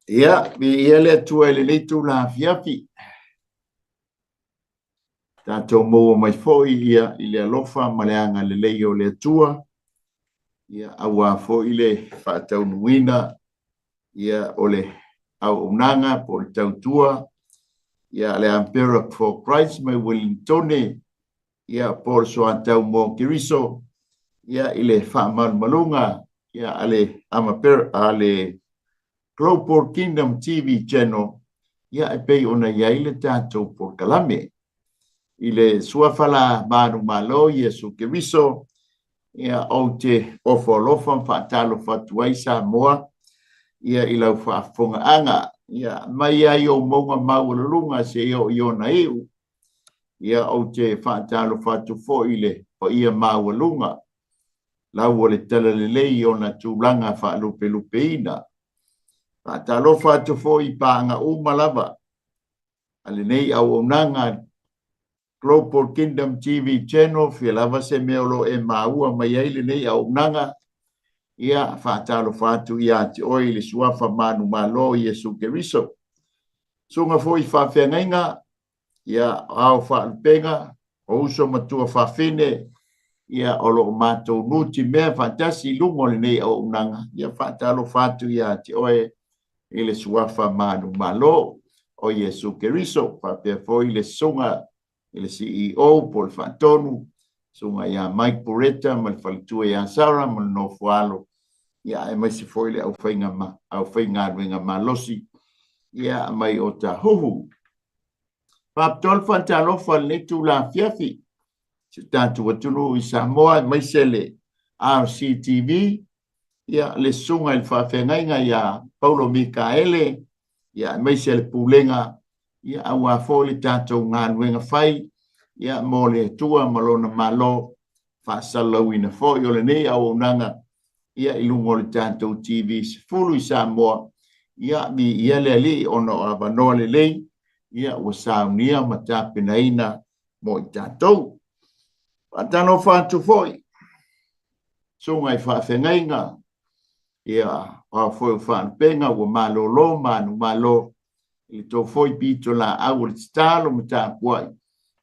Ia, viia le Atua i lenei itula afiafi. Tatou maua mai foi ia i le alofa ma le agalelei o le Atua, ia aua foi le faataunuuina ia o le auaunaga po o le tautua ia a le Ampera for Christ mai Uelintone ia po o le soatau mo Keriso ia i le faamalumaluga ia a le Amapera a le Global Kingdom TV Channel ia e pei ona i ai le tatou polokalame. I le suafa la manumalo Iesu Keriso, ia ou te ofo alofa ma faatalofa atu ai Samoa ia i lau faafofogaaga ia mai ai ou mauga maualuluga seia oo i ona iu. Ia ou te faatalofa atu foi i le paia maualuga, lau o le talalelei i ona tulaga faalupelupeina. Faatalofa atu foi i paaga uma lava a lenei auaunaga Global Kingdom TV Channel, fia lava se mea o lo o e maua mai ai lenei auaunaga, ia faatalofa atu ia te oe i le suafa manumalo o Iesu Keriso. Susuga foi i faafeagaiga, ia ao faalupega, o uso ma tuafafine, ia o lo o matou nutimea faatasi i luga o lenei auaunaga, ia faatalofa atu ia te oe i le suafa manumalo o Iesu Keriso, faapea foi le susuga i le CEO po o le Faatonu, susuga ia Mike Buretta ma le faletua ia Sarah ma le nofoalo, ia aemaise foi le aufaiga aufaigaluega malosi ia mai Otahuhu. Faapitoa le faatalofa i lenei itula afiafi i si o tatou atunuu i Samoa aemaise le RCTV, ia le susuga i le faafeagaiga ia Paulo Mikaele, ia aemaise le Pulega, ia aua foi le tatou galuega fai ia mo le Atua ma lona Malo, faasalalauina foi o lenei auaunaga ia i luga o le tatou TV 10 i Samoa, ia viia le Alii ona o avanoa lelei ia ua saunia ma tapenaina mo i tatou. Faatalofa atu foi susuga i faafeagaiga, ia o a foi o faalupega ua malolo manumalo i le tou foi pitolaau o le tatalo ma tapuai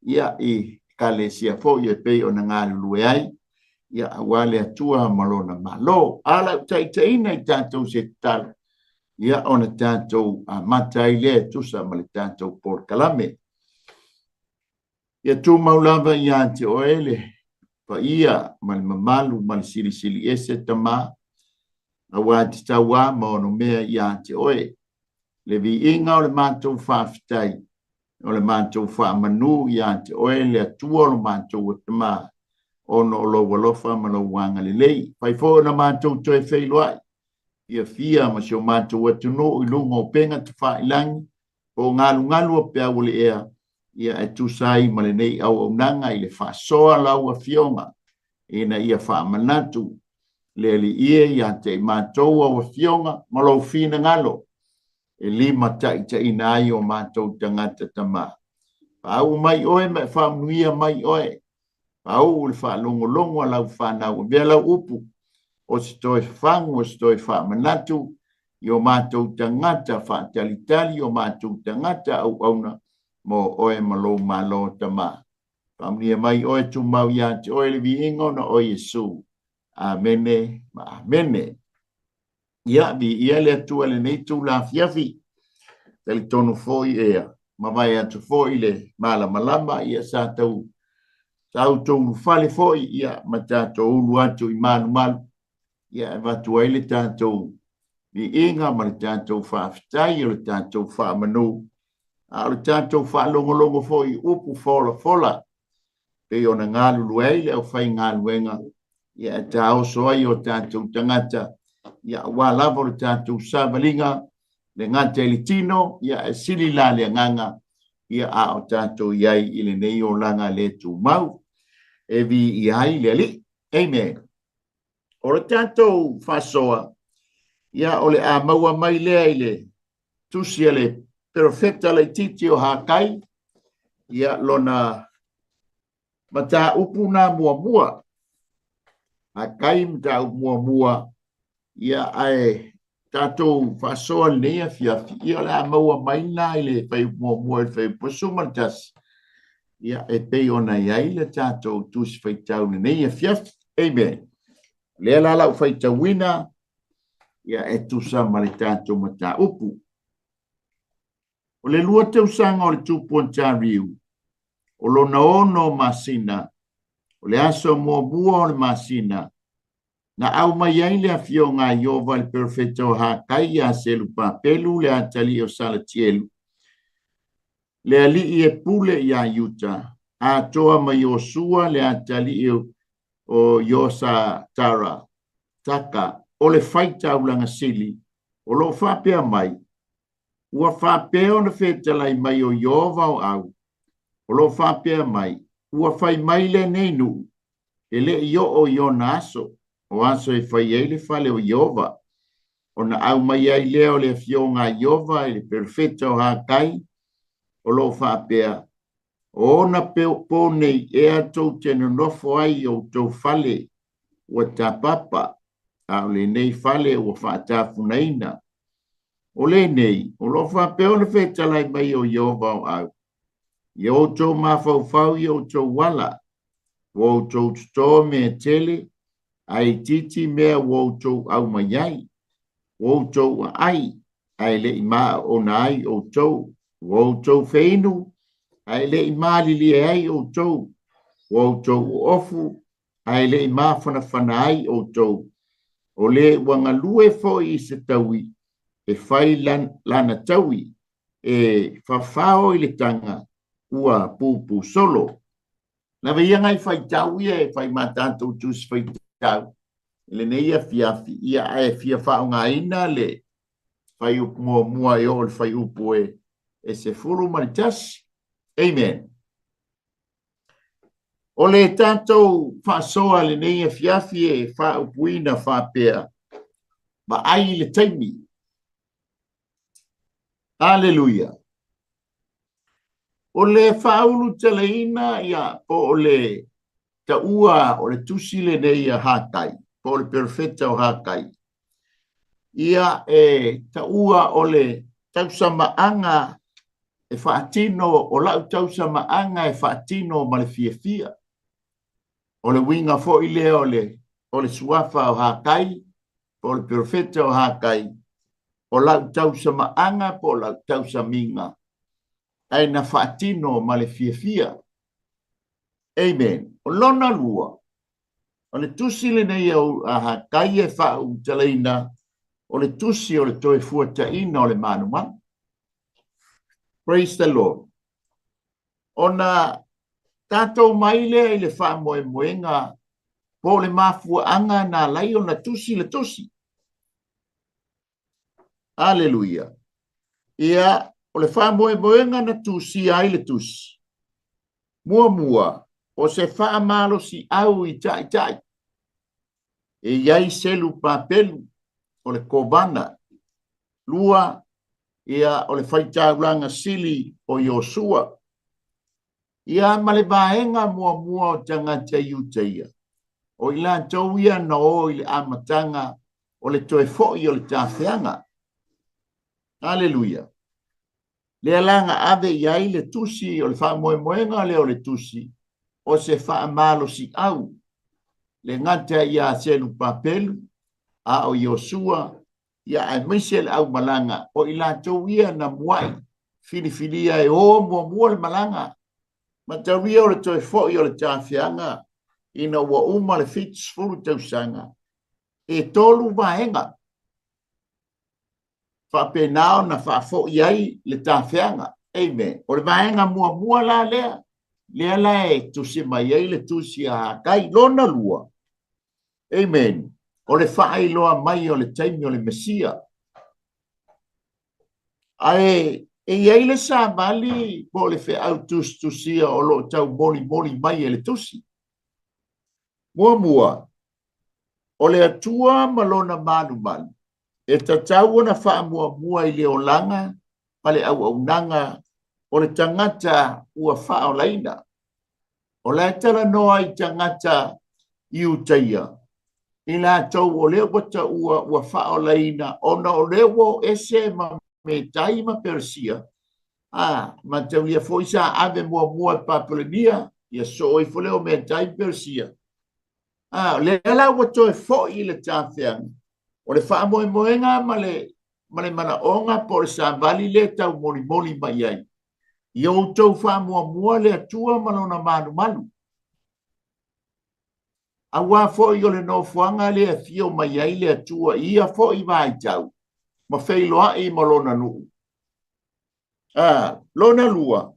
ia i Ekalesia foi e pei ona galulue ai ia aua le Atua ma lona Malo. A lau taitaiina i tatou se tatalo ia ona tatou amata ai lea e tusa ma le tatou polokalame. Ia tumau lava ia te oe le paia ma le mamalu ma le silisili ese Tama, aua te tauā ma onomea ia te oe. Le viiga o le matou faafetai, o le matou faamanū ia te oe le Atua o lo matou Tama, ona o lou alofa ma lou agalelei. Fai foi ona matou toe feiloai, fiafia ma si o matou atunuu i luga o upega tafailagi, po o galugalu o peau o le ea, ia e tusa ai ma lenei auaunaga i le faasoa lau Afioga, ina ia faamanatu le Alii e ia te i matou au Afioga ma lou finagalo, e limataitaiina ai o matou tagata tama. Faauu mai oe ma e faamanuia mai oe, Pau le faalogologo a lau fanau, avea lau upu o se toe fafagu, o se toe faamanatu i o matou tagata faatalitali, o matou tagata auauna mo oe ma lou Malo, Tama. Faamanuia mai oe, tumau ia te oe le viiga ona o Iesu. Amene ma amene. Ia, viia le Atua i lenei itula afiafi. Talitonu foi ea, mavae atu foi le malamalama, ia sa tau sa outou ulufale foi ia ma tatou ulu atu i malumalu, ia e avatu ai le tatou viiga ma le tatou faafetai o le tatou faamanu, a o le tatou faalogologo foi i upu folafola pei ona galulue ai le aufaigaluega ia e taoso ai o tatou tagata ia aua lava o le tatou savaliga le gata i le tino ia e sili la le agaga ia a o tatou i ai i lenei olaga le tumau e viia ai le Alii. Amen. O le tatou faasoa ia o le a maua mai lea i le tusi a le perofeta laitiiti o Hakai, ia lona mataupu na muamua. Hakai mataupu muamua, ia ae tatou faasoa lenei afiafi, ia o le a maua mai lena i le fuaiupu muamua i le fuaiupu 11, ia e pei ona i ai le tatou Tusi Faitau lenei afiafi. Amen. O lea la lau faitauina, ia e tusa ma le tatou mataupu. O le 2 tausaga o le Tupu Ontario, o lona 6 masina, o le aso muamua o le masina, na aumai ai le afioga a Ieova i le perofeta o Hakai ia Selupapelu le atalii o Salatielu, le alii e pule ia Iuta, atoa ma Iosua le atalii o Iosatara Taka, o le faitaulaga sili, o lo o faapea mai, ua faapea ona fetalai mai o Ieova o au, o lo o faapea mai, ua fai mai lenei nuu, e le i oo i ona aso, o aso e fai ai le fale o Ieova. Ona aumai ai lea o le afioga a Ieova i le perofeta o Hakai, o lo o faapea, o ona po nei ea tou te nonofo ai i outou fale ua tapapa, a o lenei fale ua faatafunaina. O lenei, o lo o faapea ona fetalai mai o Ieova o au, ia outou mafaufau i outou ala, ua outou totō mea tele, ae itiiti mea ua outou aumai ai, ua outou aai, ae le i maaona ai outou, ua outou feinu, ae le i malilie ai outou, ua outou oofu, ae le i mafanafana ai outou, o le ua galue foi i se taui, e fai lana taui, e fafao i le taga, ua pupu solo. Lava ia nai faitau ia e fai ma tatou Tusi Faitau i lenei afiafi, ia ae fia faaaogaina le fuaiupu muamua e oo i le fuaiupu e 11. Amen. O le tatou faasoa lenei afiafi e faaupuina faapea, vaai i le taimi. Aleluia. O le faaulutalaina ia po o le taua o le tusi lenei a Hakai, po o le perofeta o Hakai, ia e taua o le tausamaaga e faatino, o lau tausamaaga e faatino ma le fiafia. O le uiga foi lea o le suafa o Hakai, po o le perofeta o Hakai, o lau tausamaaga po o lau tausamiga, ae na faatino ma le fiafia. Amen. O lona lua, o le tusi lenei a Hakai e faaulutalaina, o le tusi o le toe fuataina o le manumanu. Praise the Lord. Ona tatou mai lea i le faamoemoega po o le mafuaaga na alai ona tusi le tusi. Aleluia. Ia, o le faamoemoega na tusia ai le tusi. Muamua, o se faamalosiau i taitai. E i ai selu papelu o le kovana. Lua, ia, o le faitaulaga sili o Iosua. Ia, ma le vaega muamua o tagata Iutaia, o i latou ia na o i le amataga o le toe foi o le tafeaga. Aleluia. Lea la na ave i ai le tusi o le faamoemoega lea o le tusi, o se faamalosiau, le gata ia Selupapelu, a o Iosua, ia aemaise le aumalaga, o i latou ia na muai filifilia e o muamua le malaga. Mataulia o le toe foi o le tafeaga ina ua uma le 70 tausaga, e 3 vaega faapena ona faafoi ai le tafeaga. Amen. O le vaega muamua la lea, lea la e tusi mai ai le tusi a Hakai. Lona lua, amen, o le faailoa mai o le taimi o le Mesia. Ae e i ai le savali po o le feau tusitusia o lo o tau molimoli mai e le tusi. Muamua, o le Atua ma lona malumalu e tatau ona faamuamua i le olaga ma le auaunaga o le tagata ua faaolaina. O la e talanoa i tagata Iutaia. I latou o lea ua taua ua faaolaina ona o lea ua o ese ma Metai ma Peresia, a mataulia foi sa ave muamua e Papelenia, ia soo ifo lea o Metai ma Peresia. A o lea la ua toe foi i le tafeaga, o le faamoemoega ma le manaoga po o le savali lea taumolimoli mai ai. Ia outou faamuamua le Atua ma lona malumalu. Auā foi o le nofoaga lea e afio mai ai le Atua i ia foi vaitau ma feiloai ma lona nuu. A, lona lua,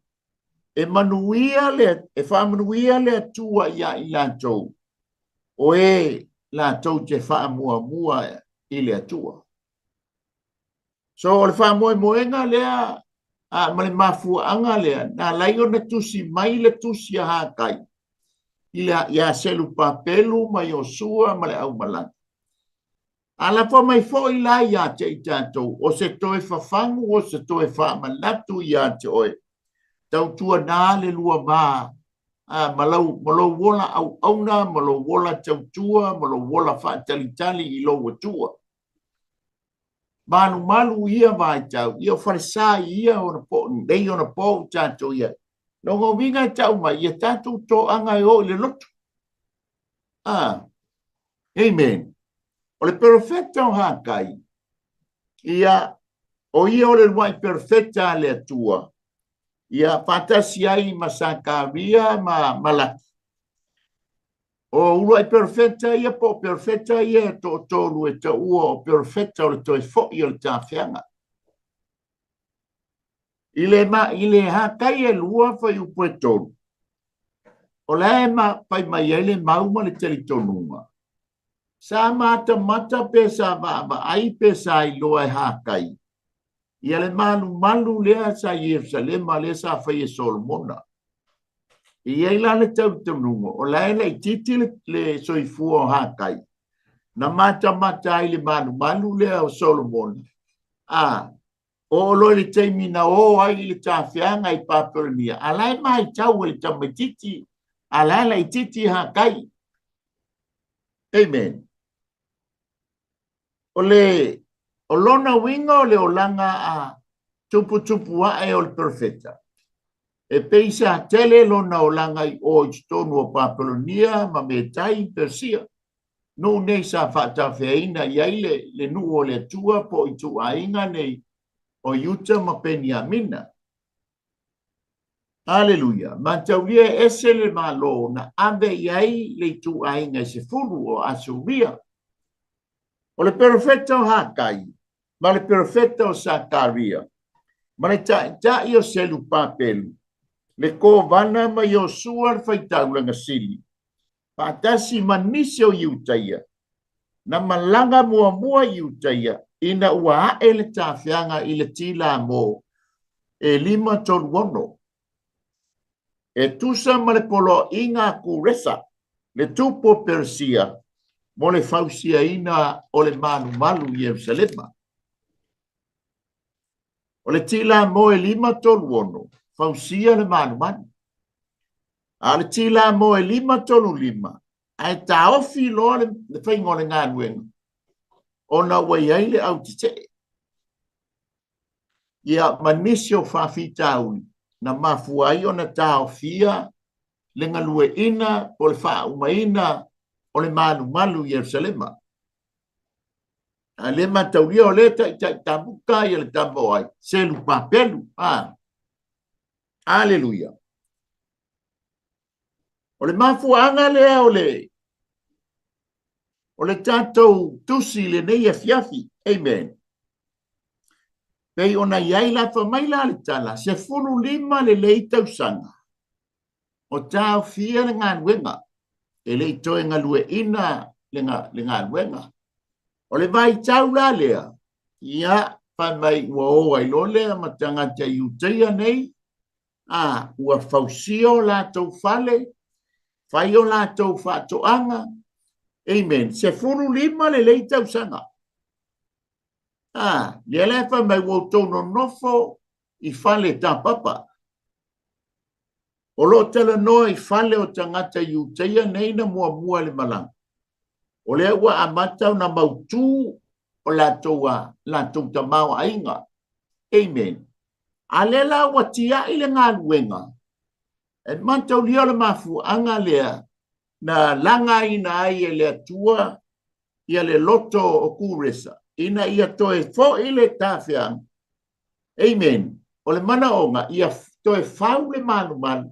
e manuia le, e faamanuia le Atua iā i latou o e latou te faamuamua i le Atua. So o le faamoemoega lea a, ma le mafuaaga lea na ala ai ona tusi mai le tusi a Hakai i le, iā Selupapelu ma Iosua ma le aumalaga. A lafo mai foi la iā te i tatou, o se toe fafagu, o se toe faamanatu iā te oe, tautuanā le lua va a, ma, lau, ma lou ola auauna, ma lou ola tautua, ma lou ola faatalitali i lou Atua. Malumalu ia vaitau, ia o falesa i ia ona po, nei ona po ua tatou i ai. Lona uiga e tau mai, ia tatou toaga e o i le lotu. Ah, amen. O le perofeta o Hakai, ia, o ia o le luai perofeta a le Atua, ia faatasi ai ma Sakaria ma Malaki. O uluai perofeta ia po o perofeta ia e toatolu e taua o perofeta o le toe foi o le tafeaga. I le, ma, i le Hakai e 2 fuaiupu e 3, o la e ma, fai mai ai le mau ma le talitonuga. Sa matamata pe sa vaavaai pe sa iloa e Hakai ia le malumalu lea sa i Ierusalema lea sa fai e Solomona. E i ai la le talitonuga o la e laitiiti le, le soifua o Hakai na matamata ai le malumalu lea o Solomona, a oo loa i le taimi na o ai i le tafeaga i Papelenia, a la e matau e le tamaitiiti, a la e laitiiti Hakai. Amen. O le o lona uiga o le olaga a tuputupu ae o le perofeta, e pei sa tele lona olaga i o i totonu o Papelonia ma Metai Persia, nuu nei sa faatafeaina i ai le, le nuu o le Atua po o ituaiga nei o Iuta ma Peniamina. Aleluia! Mataulia e ese le Malo na ave i ai le ituaiga e 10 o Asuria. O le perofeta o Hakai ma le perofeta o Sakaria ma le taitai o Selupapelu, le kovana ma Iosua le faitaulaga sili, faatasi ma nisi o Iutaia, na malaga muamua i Iutaia ina ua ae le tafeaga i le Tilamo e 536. E tusa ma le poloaiga a Kuresa, le tupu o Peresia, mo le fausiaina o le malumalu i Ierusalema. O le Tilamo e 536, fausia le malumalu. A o le Tilamo e 535, ae taofi loa le faiga o le galuega, ona ua i ai le autetee. Ia, ma nisi o faafitauli na mafua ai ona taofia le galueina po o le faaumaina o le malumalu i Ierusalema. A le mataulia o le taitai tamuta ia le tama o ai, Selupapelu. A, aleluia. O le mafuaaga lea o le o le tatou tusi i lenei afiafi. Amen. Pei ona i ai la fa mai la le tala, 15 lelei tausaga o taofia le galuega, e le i toe galueina le, le galuega. O le vaitau la lea, ia, fai mai ua o ai loa lea ma tagata Iutaia nei, a ua fausia o latou fale, fai o latou faatoaga. Amen. 15 lelei tausaga. A, lea la e fai mai ua outou nonofo i fale tapapa. O lo o talanoa i fale o tagata Iutaia nei na muamua i le malaga. O lea ua amata ona mautu o latou a latou tamaoaiga. Amen. A lea la ua tiai le galuega, e mataulia o le mafuaaga lea na lagaina ai e le Atua ia le loto o Kuresa ina ia toe fo'i le tafeaga. Amen. O le manaoga ia toe fau le malumalu,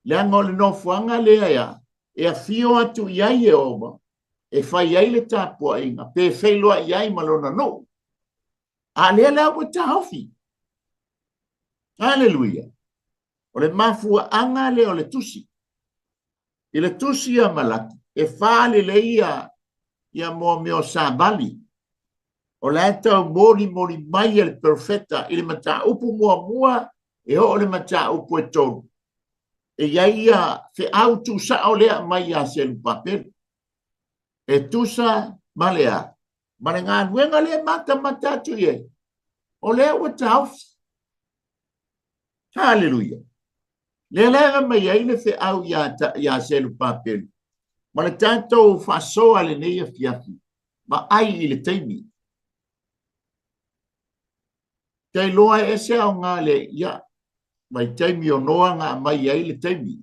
leaga o le nofoaga lea ea e afio atu i ai Ieova e fai ai le tapuaiga pe feiloai ai ma lona nuu. A lea la ua taofi. Aleluia. O le mafuaaga lea o le tusi. I le tusi a Malaki, e faalelei ia ia mo mea o savali. O la e tau molimoli mai e le perofeta i le mataupu muamua e oo i le mataupu e tolu. E i ai ia feau tuusao lea mai ia Selupapeli. E tusa ma le a? Ma le galuega lea e matamata atu i ai. O lea ua taofi. Haleluia. Lea la e aumai ai le feau ia, ia Selupapeli ma le tatou faasoa lenei afiafi, vaai i le taimi. Tailoa e ese aoga le ia vaitaimi o Noa na aumai ai le taimi.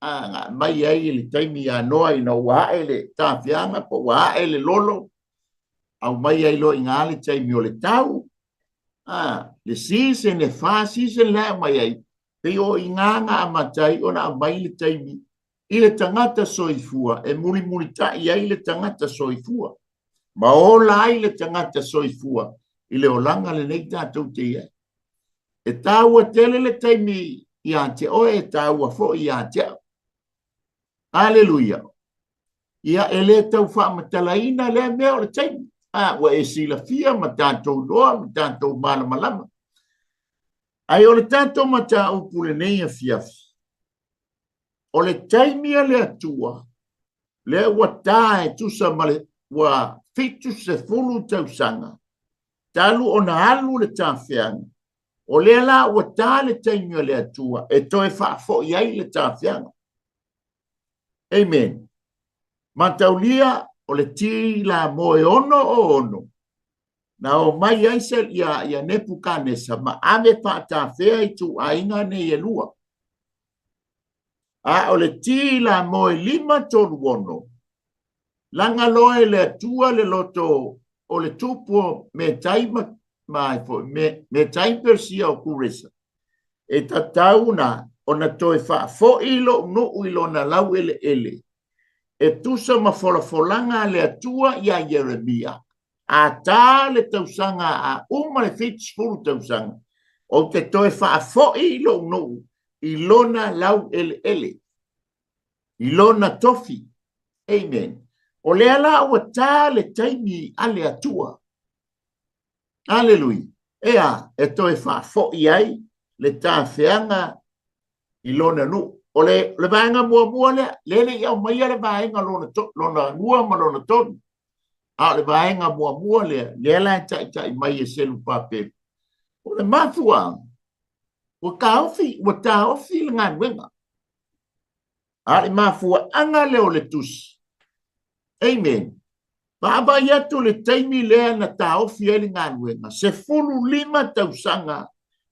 A, na aumai ai le taimi ia Noa ina ua ae le tafiaga po ua ae le lolo, aumai ai loa i ina le taimi o le tau, a, le season e fa season la e aumai ai, pei o i ina na amata ai ona aumai le taimi i le tagata soifua e mulimulitai ai le tagata soifua ma ola ai le tagata soifua i le olaga lenei tatou te i ai. E taua tele le taimi ia te oe, e taua foi ia te au. Aleluia. Ia e le tau faamatalaina lea mea o le taimi. A, ua e silafia ma tatou iloa ma tatou malamalama. Ae o le tatou mataupu lenei afiafi, o le taimi a le Atua, lea ua ta e tusa ma le ua 70 tausaga talu ona alu le tafeaga, o lea la ua ta le taimi o le Atua e toe faafoi ai le tafeaga. Amen. Mataulia o le ti la moe ono o ono, na o mai ai se ia, ia Nepukanesa ma ave faatafea i tuaiga nei e lua. A o le ti la moe 536, laga loa e le Atua le loto o le tupu o Metai ma, ma, foi, me, Metai Persia o Kuresa, e tatau na ona toe faafoi lou nuu i lona laueleele, e tusa ma folafolaga a le Atua iā Ieremia, a tā le tausaga a uma le 70 tausaga, ou te toe faafoi lou nuu i lona laueleele, i lona tofi. Amen. O lea la ua tā le taimi a le Atua. Aleluia. Ea, e toe faafoi ai le tafeaga i lona nuu. O le, le vaega muamua lea, lea le i aumaia le vaega lona, to, lona lua ma lona tolu. A o le vaega muamua lea, lea la e taitai mai e Selupapeli. O le mafuaaga, ua taofi, ua taofi le galuega. A o le mafuaaga lea o le tusi. Amen. Vaavaai atu le taimi lea na taofi ai le galuega, 15 tausaga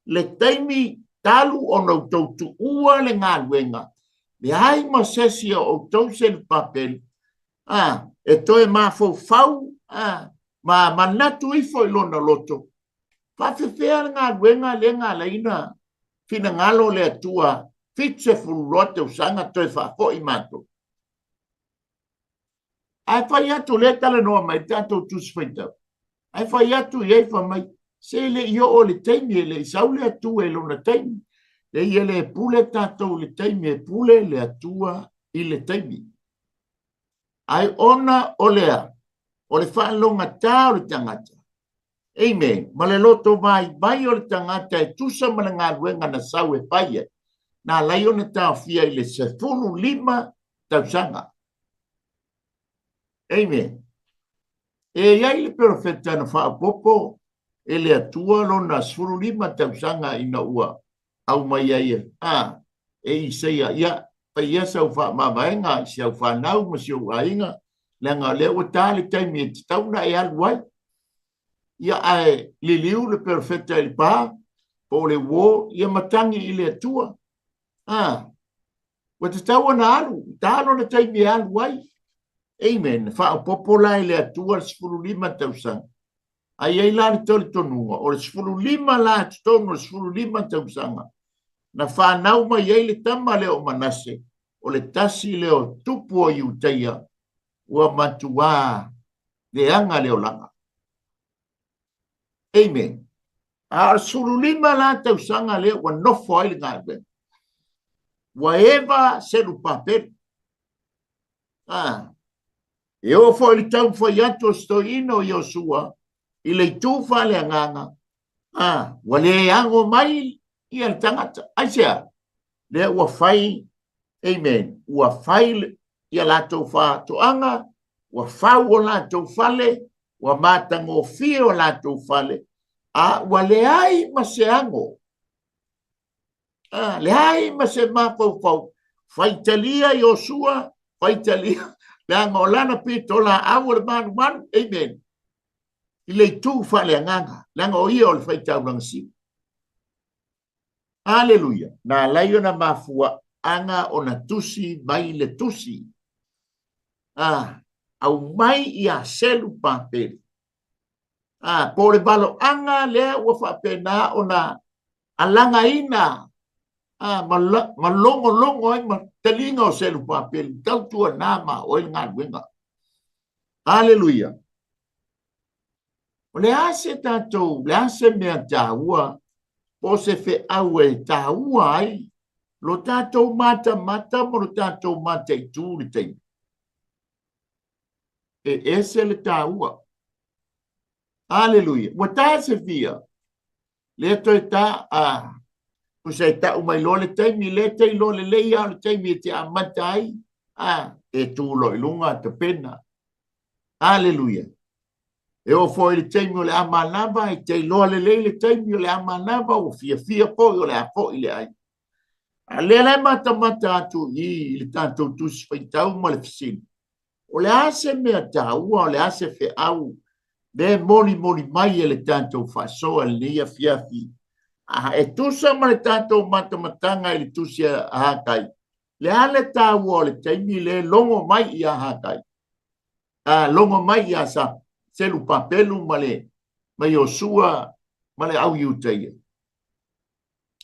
le taimi talu ona outou tuua le galuega, leai ma se isi o outou Selupapeli a, e toe mafaufau a, ma manatu ifo i lona loto, faafefea le galuega lea na ala ai ona finagalo le Atua 72 tausaga toe faafoi matou. Ae fai atu lea talanoa mai tatou tusi faitau. Ae fai atu i ai fai mai, se le i oo le taimi, e le i sau le Atua i lona taimi. Le ia le pule tatou i le taimi, e pule le Atua i le taimi. Ae ona o lea, o le faalogatā o le tagata, Amen. Ma le loto vaivai o le tagata e tusa ma le galuega na sau e fai ai, na alai ona taofia i le 15 tausaga. Amen. E i ai le perofeta na faaopoopo e le Atua lona 15 tausaga ina ua aumai ai e, a, e Isaia, ia, fai ia sau faamavaega i si au fanau ma si ou aiga, Leaga o lea ua ta le taimi e tatau ona e alu ai. Ia ae liliu le perofeta i le pa, po o le uo, ia matagi i le Atua. A, ua tatau ona alu, ta lona taimi e alu ai. Amen. Faaopoopo la i le Atua le 15 tausaga. Ae i ai la le talitonuga, o le 15 la totonu o le 15 tausaga, na fanau mai ai le tama lea o Manase, o le tasi lea o tupu o Iutaia, ua matuā leaga le olaga. Amen. A o le 15 la tausaga lea ua nofo ai le galuega. Ua eva Selupapeli. Ah, e oo foi i le taumafai atu o si toeaina o Iosua i le itu faaleagaga, ah, ua le ago mai ia le tagata. Aisea? Lea ua fai, amen, ua fai ia latou faatoaga, ua fau o latou fale, ua matagofie o latou fale, a ua leai ma se ago. A, leai ma se mafaufau. Faitalia Iosua, faitalia, leaga o lana pitolaau o le malumalu, amen, i le itu faaleagaga, leaga o ia o le faitaulaga sili. Aleluia! Na ala ai ona mafuaaga ona tusi mai le tusi. A, aumai ia Selupapeli. A, po o le valoaga lea ua faapena ona alagaina a, ma, ma logologo ai ma taliga o Selupapeli, tautuana ma oe le galuega. Aleluia! O le a se tatou, le a se mea taua, po o se feau e taua ai lo tatou matamata ma lo tatou mataitu le taimi. E ese le taua. Aleluia. Ua ta se fia. Lea toe ta, a, tusa e tau mai loa le taimi, lea te iloa lelei lava o le taimi e te amata ai, a, e tu loa i luga tapena. Aleluia. E oo foi i le taimi o le a manava, e te iloa lelei le taimi o le a manava, ua fiafia foi o le a foi le ai. A lea la e matamata atu i i le tatou tusi faitau ma le fesili, o le a se mea taua, o le a se feau lea e molimoli mai e le tatou faasoa i lenei afiafi? A e tusa ma le tatou matamataga i le tusi a Hakai, le a le taua o le taimi lea e logo mai ia Hakai, a logo mai ia sa Selupapelu ma le ma Iosua ma le au Iutaia?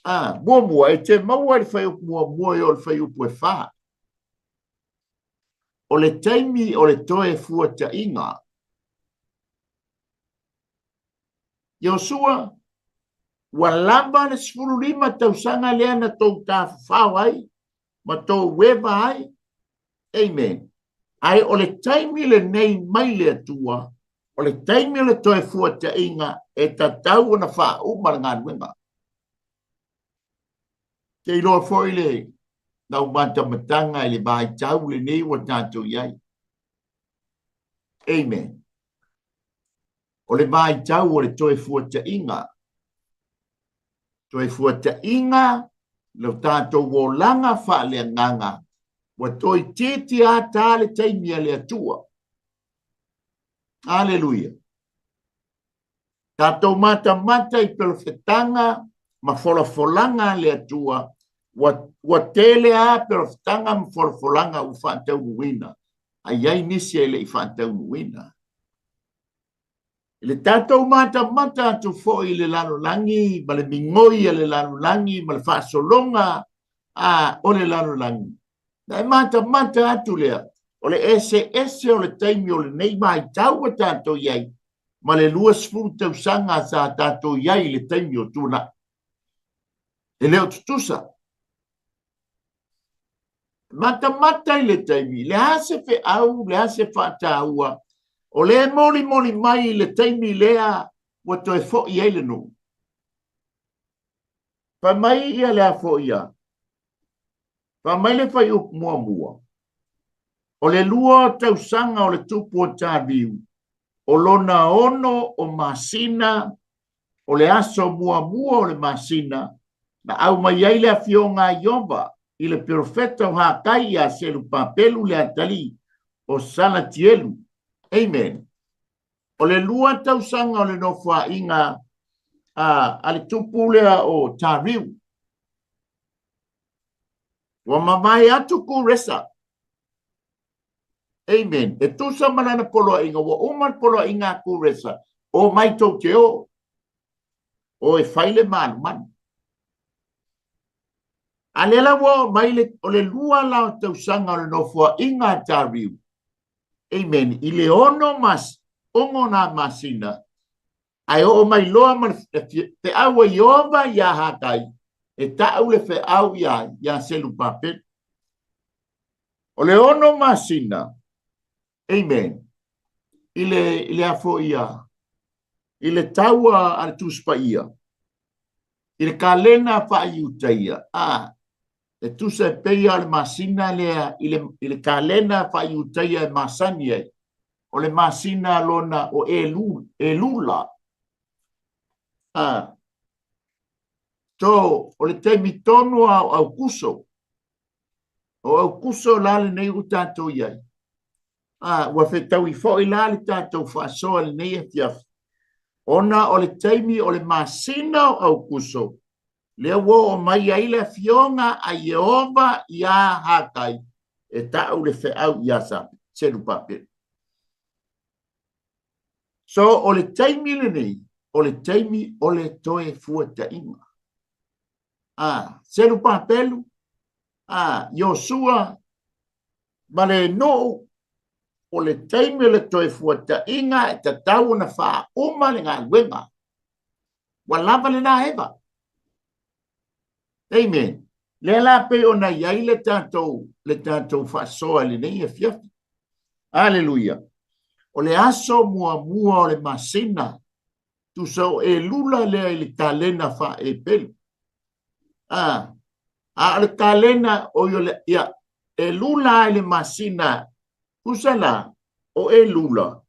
A, muamua, e te maua i le fuaiupu muamua e oo i le fuaiupu e 4. O le taimi o le toe fuataʻiga. Iosua, ua lava le 15 tausaga lea na tou tafafao ai ma tou eva ai. Amen. Ae o le taimi lenei mai le Atua, o le taimi o le toe fuataʻiga e tatau ona faauma le galuega. Te iloa foi le lau matamataga i le vaitau lenei ua tatou i ai. Amen. O le vaitau o le toe fuataʻiga. Toe fuataʻiga lo tatou olaga faaleagaga ua toeitiiti a ta le taimi a le Atua. Aleluia. Tatou matamata i perofetaga ma folafolaga a le Atua, ua, ua tele a perofetaga ma folafolaga ua faataunuuina, a i ai nisi e le i faataunuuina. I le tatou matamata atu foi i le lalolagi ma le migoi a le lalolagi ma le faasologa a o le lalolagi, na e matamata atu lea, o le eseese o le taimi o lenei vaitau ua tatou i ai ma le 20 tausaga sa tatou i ai i le taimi o tuanai. E le o tutusa. Matamata i le taimi, le a se feau, le a se faataua, o le molimoli mai i le taimi lea ua toe foi ai le nuu. Fai mai ia le a foi ia. Fai mai le fuaiupu muamua, o le 2 tausaga o le tupu o Taliu, o lona 6 o masina, o le aso muamua o le masina, na aumai ai le afioga a Ieova i le perofeta o Hakai ia Selupapelu le atalii, o Salatielu. Amen. O le 2 tausaga o le nofoaiga a le tupu lea o Tariu. Ua mavae atu Kuresa. Amen. E tusa ma lana poloaiga, ua uma le poloaiga a Kuresa, o mai tou te o. O e fai le malumanu. A lea la ua oo mai le, o le 2 la o tausaga o le nofoaiga a Tariu. Amen. I le 6 nā masina, ae oo mai loa ma le feau a Ieova iā Hakai, e ta'u le feau iā Selupapelu. O le 6 masina, amen, i le afo ia, i le taua a le Tusi Paia, i le kalena faaiutaia, e tusa e peia o le masina lea, i le kalena faaiutaia e masani ai, o le masina lona o Elula. To, o le taimi tonu a o Aukuso. O Aukuso la lenei ua tatou i ai. Ua fetaui foi la le tatou faasoa lenei afiafi. Ona o le taimi o le masina o Aukuso, lea ua oo mai ai le afioga a Ieova iā Hakai, e ta'u le feau iā Selupapelu. So, o le taimi lenei, o le taimi o le toe fuata'iga. Selupapelu, Iosua, ma le nu'u, o le taimi o le toe fuata'iga e tatau ona faauma le galuega. Ua lava lenā eva. Amen. Lea la pei ona i ai le tatou faasoa i lenei afiafi. Aleluia. O le aso muamua o le masina, tusa o Elula lea i le kalena faaepelu. A o le kalena o le, ia, Elula i le masina, tusa la, o Elula,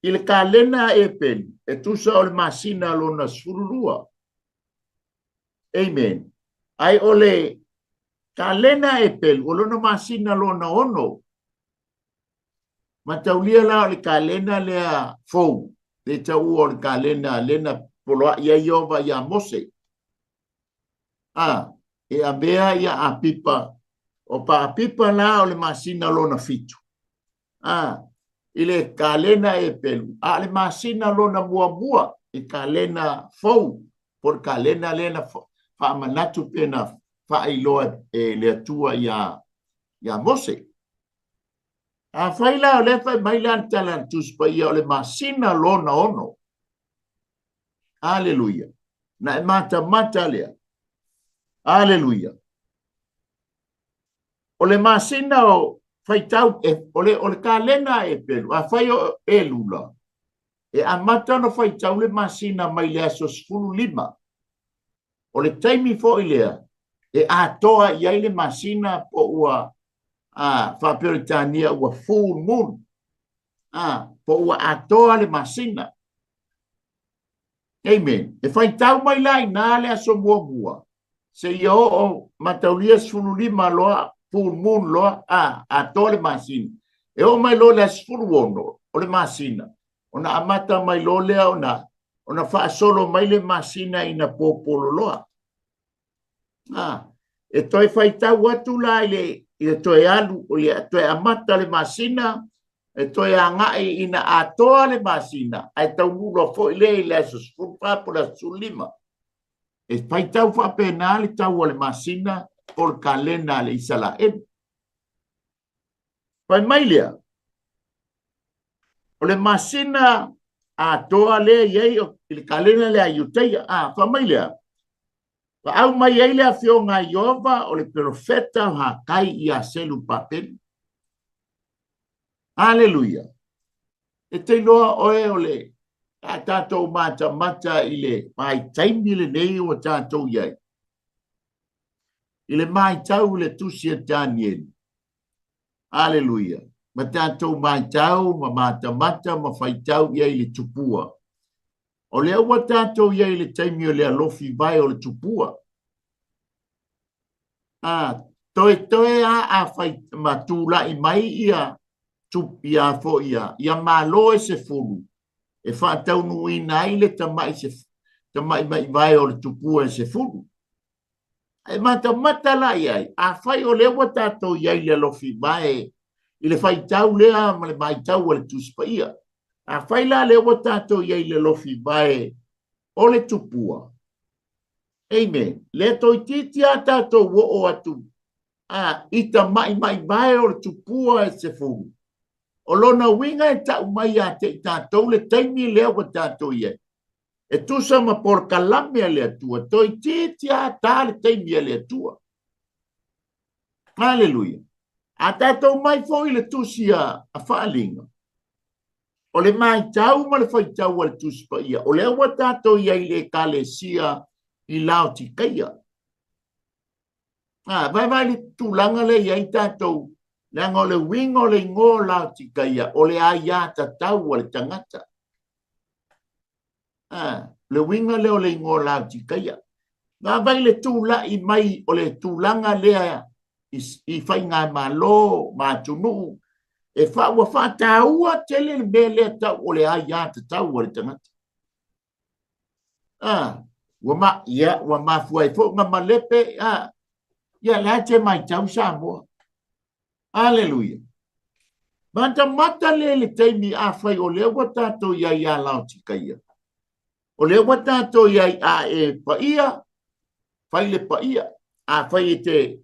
i le kalena epelu, e tusa o le masina lona 12. Amen. Ai o le kalena epelu, o lona masina lona 6. Mataulia la o le kalena lea fou, le taua o le kalena lena poloa'i ai Ieova iā Mose. E avea ia Apipa, o pa Apipa la o le masina lona 7. I le kalena epelu, a le masina lona muamua, i kalena fou, po le kalena lena faamanatu pe na faailoa e le Atua iā Mose. A fai la o lea fai mai la le tala a le Tusi Paia o le masina lona 6. Aleluia. Na e matamata lea. Aleluia. O le masina o faitau, o le kalena e pelu, a fai o Elula, e amata ona faitau le masina mai le aso 15. O le taimi foi lea, e atoa i ai le masina po ua faaperetania ua full moon. Po ua atoa le masina. Amen. E faitau mai la ina le aso muamua, se ia oo mataulia 15 loa, full moon loa, atoa le masina. E oo mai loa le aso 16 o le masina, ona amata mai loa lea ona faasolo mai le masina ina popolo loa. E toe faitau atu la i le toe alu, o le toe amata le masina, e toe aga'i ina atoa le masina, ae taunuu loa foi lea i le aso 14 po o le aso 15. E faitau faapena le tau o le masina po o le kalena a le Isaraelu. Fai mai lea, o le masina atoa lea i ai i le kalena lea a Iutaia. Fai mai lea, faau mai ai le afioga a Ieova o le perofeta o Hakai iā Selupapelu. Aleluia. E te iloa oe o le a tatou matamata i le vaitaimi lenei ua tatou i ai. I le matau i le tusi a Danieli. Aleluia. Ma tatou matau ma matamata ma faitau i ai i le tupua. O lea ua tatou i ai i le taimi o le alofi vae o le tupua. Toe a fai ma tula'i mai ia Ia foi ia, ia malo e 10 e faataunuuina ai le tamai tamai maivae o le tupua e 10. Ae matamata la i ai, afai o lea ua tatou i ai i le alofi vae i le faitau lea ma le vaitau a le Tusi Paia. Afai la lea ua tatou i ai i le alofi vae o le tupua, amen, lea toeitiiti lava tatou oo atu i tamai vae o le tupua e 10. O lona uiga e tau mai ia te i tatou le taimi lea ua tatou i ai. E tusa ma polokalame a le Atua, toeitiiti lava ta le taimi a le Atua. Aleluia. A tatou mai foi le tusi a Faaaliga, o le matau ma le faitau a le Tusi Paia, o lea ua tatou i ai i le Ekalesia i Laotikaia. Vaevae le tulaga lea i ai tatou, leaga o le uiga o le igoa o Laotikaia, o le aia tatau a le tagata. Le uiga lea o le igoa o Laotikaia. Vaavaai le tulai mai o le tulaga lea i faigamalo ma atunuu, e ua faataua tele le mea lea tau o le aia tatau a le tagata. Ua mafua ai foi ona malepe, ia le a te matau Samoa. Aleluia. Matamata le le taimi afai o lea ua tatou i ai ia Laotikaia. O lea ua tatou i ai a e paia, fai le paia. A fai e te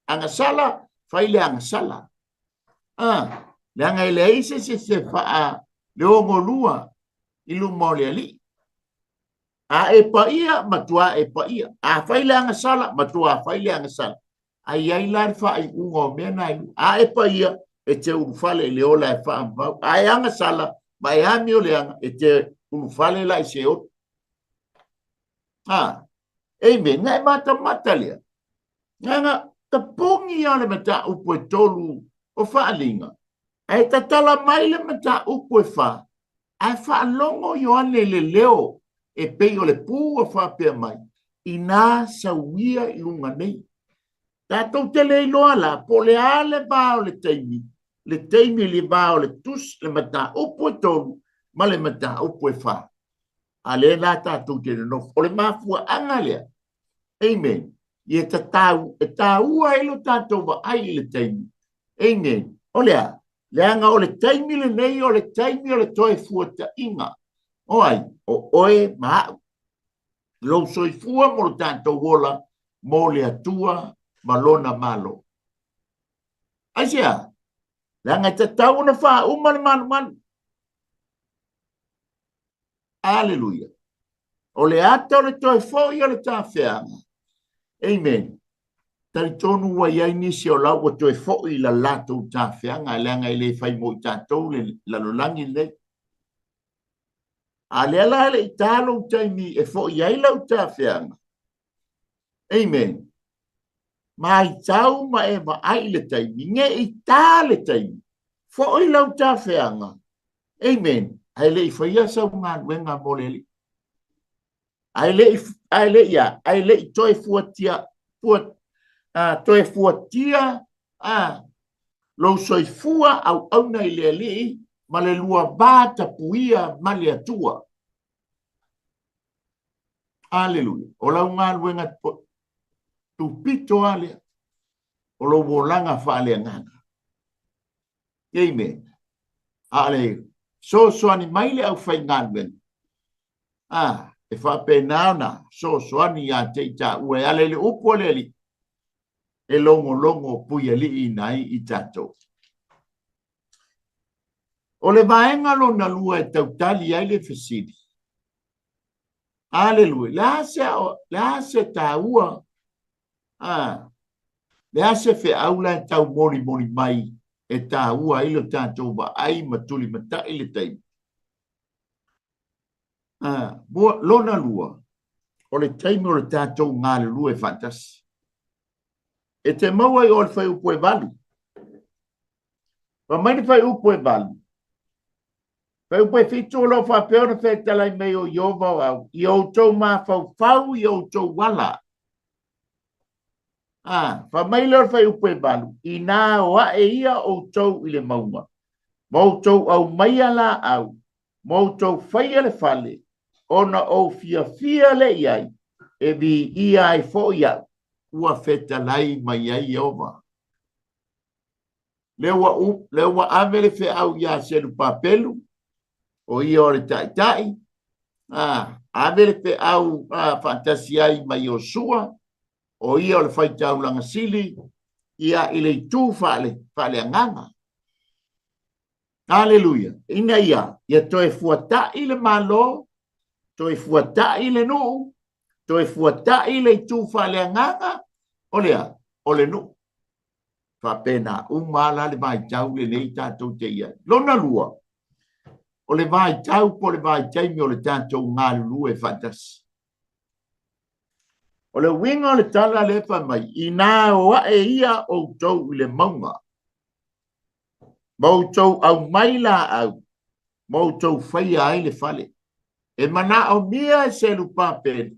agasala, fai le agasala. Leaga e leai se se faa le ogolua i luma o le alii. A e paia, matua e paia. A fai le agasala, matua fai le agasala. Ai ai la le faaiuga o mea na e A e paia, e te ulufale i le ola e faavavau. A e agasala, ma e ami o le aga, e te ulufale la i se olo. Amen. Nga e matamata lea. Nga tapogi ia le mataupu e 3 o Faaaliga. Ae tatala mai le mataupu e 4. Ae faalogo Ioane le leo e pei o le pu ua faapea mai, ina sauia i luga nei. Tatou te le iloa la, po le a le va o le taimi, le taimi le va o le tusi, le mataupu e 3 ma le mataupu e 4. A le la tatou te nonofo. O le mafuaaga lea. Amen. Ia tatau, e taua ai lo tatou vaai i le taimi. Amen. O lea, leaga o le taimi lenei, o le taimi o le toe fuataiga. O ai, o oe ma au. Lou soifua mo lo tatou ola, mo le Atua ma lona malo. Aisea, leaga e tatau ona faauma le malumalu. Aleluia. O le ata o le toe foi o le tafeaga. Amen. Talitonu ua i ai nisi o lau ua toe foi i la latou tafeaga, leaga e le fai mo i tatou le lalolagi lenei. A lea la le i tā lou taimi e foi ai lau tafeaga. Amen. Maitau ma e vaai i le taimi, nge i tā le taimi, foi lau tafeaga. Amen. Ae le i faia sau galuega mo le alii. Ae le i, ae le i a, ae le i toe fuatia, toe fuatia, lou soifua auauna i le alii ma le lua va tapuia ma le Atua. Aleluia. O lau galuega tupito a lea, o lou olaga faaleagaga. Amen. A le sosoani mai le aufaigaluega, e faapena ona sosoani ia te i taua e ala i le upu a le alii, e logologo puialii ai i tatou. O le vaega lona lua e tautali ai le fesili. Aleluia. Le a se taua, le a se feau la e tau molimoli mai e taua ai lo tatou vaai ma tulimatai le taimi. Lona lua, o le taimi o le tatou galulue faatasi. E te maua i o le fuaiupu e 8. Fa mai le fuaiupu e 8. Fuaiupu e 7 o lo faapea ona fetalai mai o Iova o au, i outou mafaufau i outou ala. Fa mai lea o le fuaiupu e 8, ina o ae ia outou i le mauga. Ma outou aumaia laau, ma outou faia le fale, ona ou fiafia lea i ai, e viia ai foi au, ua fetalai mai ai Ieova. Lea ua, lea ua ave le feau iā Selupapelu, o ia o le taitai, ave le feau faatasi ai ma Iosua, o ia o le faitaulaga sili, ia i le itu faaleagaga. Aleluia! Ina ia, ia toe fuata'i le Malo, toe fuata'i le nuu, toe fuata'i le itu faaleagaga, o le a? O le nuu. Faapena uma la le vaitau lenei tatou te i ai. Lona lua, o le vaitau po o le vaitaimi o le tatou galulue faatasi. O le uiga o le tala lea fai mai, inā o ae ia outou i le mauga, ma outou aumai laau, ma outou faia ai le fale. E manaomia e Selupapeli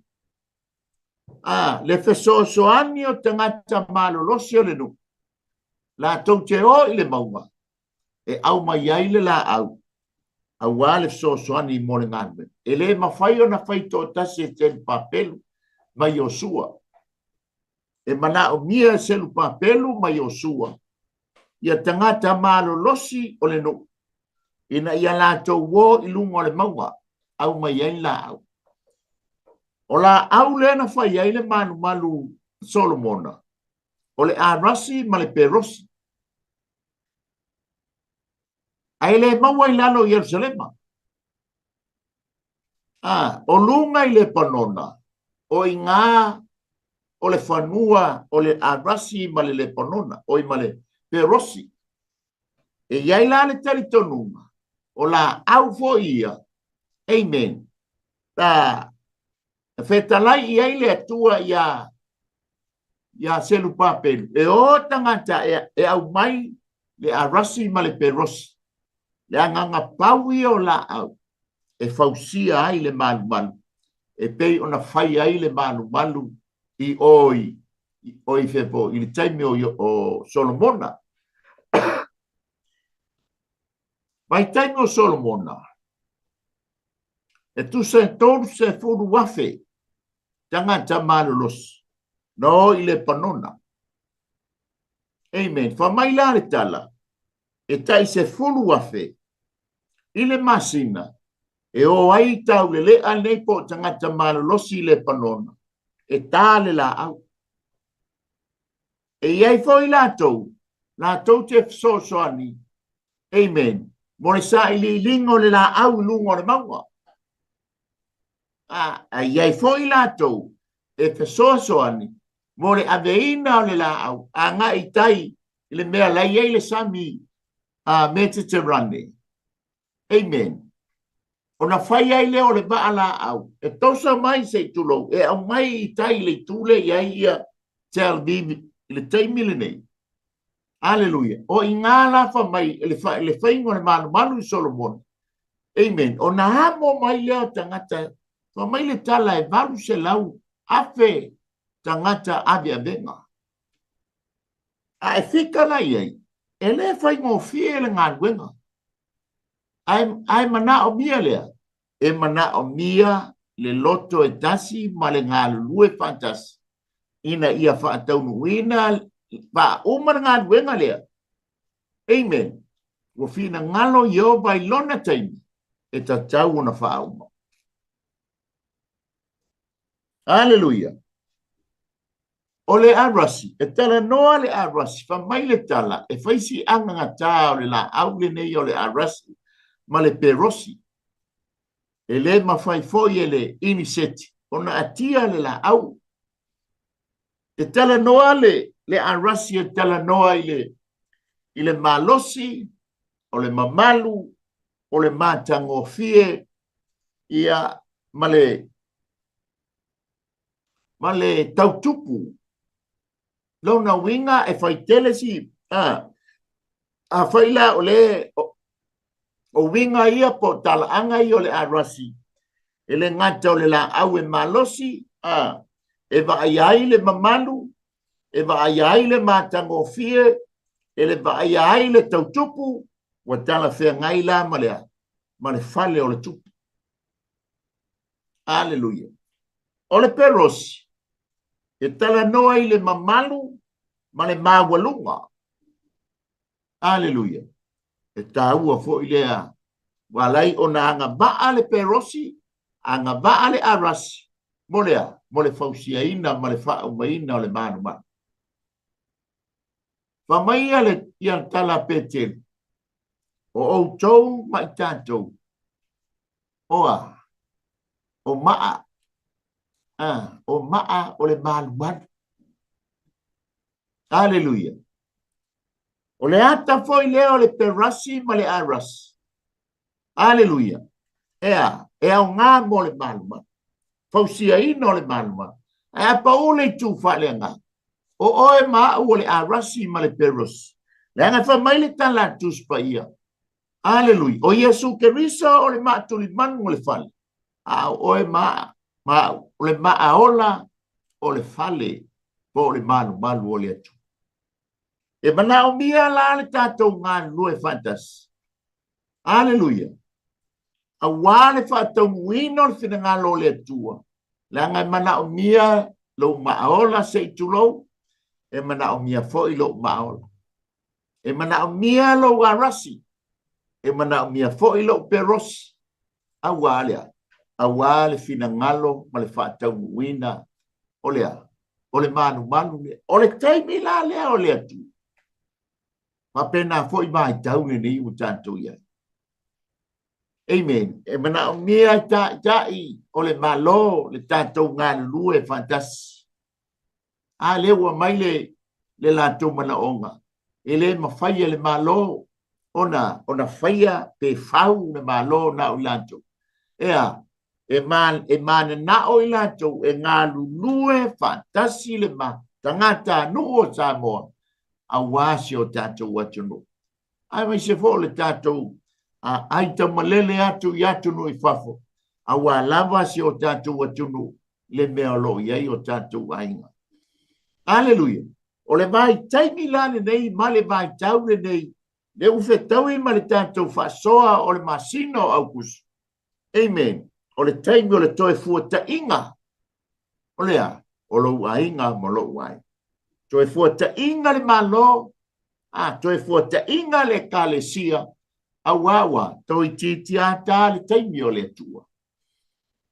le fesoasoani o tagata malolosi o le nuu, latou te o i le mauga, e aumai ai le laau, auā le fesoasoani mo le galuega. E le mafai ona fai toatasi e Selupapelu ma Iosua. E manaomia e Selupapelu ma Iosua ia tagata malolosi o le nuu, ina ia latou o i luga o le mauga, aumai ai laau. O laau lea na fai ai le malumalu Solomona, o le arasi ma le perosi. Ae le maua i lalo i Ierusalema. O luga i Lepanona, o iga o le fanua o le arasi ma le Lepanona, oi ma le perosi. E i ai la le talitonuga, o laau foi ia, amen, na fetalai i ai le Atua ia Selupapelu, e o tagata e aumai le arasi ma le perosi, le agaga pau ia o laau, e fausia ai le malumalu, e pei ona fai ai le malumalu i o i fepo, i le taimi o Solomona. Vaitaimi o Solomona, e tusa e 30,000 tagata malolosi na o i Lepanona. Amen. Fa mai la le tala, e tai 10,000 i le masina, e o ai taulelea nei po o tagata malolosi i Lepanona, e tā le laau. E i ai foi latou, latou te fesoasoani, amen, mo le sailiiliga o le laau i luga o le mauga. A i ai foi latou e fesoasoani mo le aveina o le laau agai i tai i le mea la i ai le sami Mediterane. Amen. Ona fai ai lea o le vaa laau, e tosa mai se i tulou, e aumai i tai i le itu lea i ai ia Tel Aviv i le taimi lenei. Aleluia. O iga la fa mai le faiga o le malumalu i Solomona. Amen. Ona amo mai lea o tagata, fa mai le tala e 800,000 tagata aveavega. A e fika la i ai, e le faigofie le galuega. Ae manaomia lea, e manaomia le loto e tasi ma le galulue faatasi, ina ia faataunuuina faauma le galuega lea. Amen. Ua finagalo Ieova i lona taimi, e tatau ona faauma. Aleluia. O le arasi, e talanoa le arasi, fa mai le tala, e fai si agagatā o le laau lenei o le arasi ma le perosi. E le mafai foi e le iniseti ona atia le laau. E talanoa le arasi, e talanoa i le malosi, o le mamalu, o le matagofie, ia, ma le tautupu. Lona uiga e faitele si, a fai la o le o uiga ia po talaaga ia o le arasi, e le gata o le laau e malosi, e vaaia ai le mamalu, e vaaia ai le matagofie, e le vaaia ai le tautupu, Ua talafeagai la ma le a? Ma le fale o le tupu. Aleluia. O le perosi, e talanoa i le mamalu ma le maualuga. Aleluia. E taua foi lea. Ua ala ai ona agavaa le perosi, agavaa le arasi, mo le a? Mo le fausiaina ma le faaumaina o le malumalu. Fai mai ia le ia tala a Petelu, o outou ma i tatou, o a? O maa, a, o maa o le malumalu. Aleluia. O le ata foi lea o le perasi ma le arasi. Aleluia. E a? E aoga mo le malumalu. Fausiaina o le malumalu. Ae a pau le itu faaleagaga, o oe ma au o le arasi ma le perosi. Leaga e fai mai le tala a Tusi Paia. Aleluia. O Iesu Keriso o le maatulimanu o le fale. A o oe ma, ma au, o le maaola o le fale po o le malumalu o le Atua. E manaomia la le tatou galulue faatasi. Aleluia. Auā le faataunuuina o le finagalo o le Atua, leaga e manaomia lou maaola se i tulou, e manaomia foi lou maaola. E manaomia lou arasi, e manaomia foi lou perosi. Auā le a? Auā le finagalo ma le faataunuuina o le a? O le malumalu lea. O le taimi la lea o le Atua. Faapena foi vaitau lenei ua tatou i ai. Amen. E manaomia e taitai o le Malo le tatou galulue faatasi. A lea ua mai le, le latou manaoga, e le mafai e le Malo ona, ona faia pe fau le Malo na o i latou. Ea, e, ma, e mananao i latou e galulue faatasi le ma, tagatanuu o Samoa aua si o tatou atunuu. Aemaise foi o le tatou aitaumalele atu i atunuu i fafo, aua lava si o tatou atunuu le mea o lo o i ai o tatou aiga. Aleluia! O le vaitaimi la lenei ma le vaitau lenei, lea ua fetaui ma le tatou faasoa o le masina o Aukuso. Amen. O le taimi o le toe fuataiga. O le a? O lou aiga ma lou aiga. Toe fuataiga le Malo, a toe fuataiga le Ekalesia, auā ua toeitiiti ata le taimi o le Atua.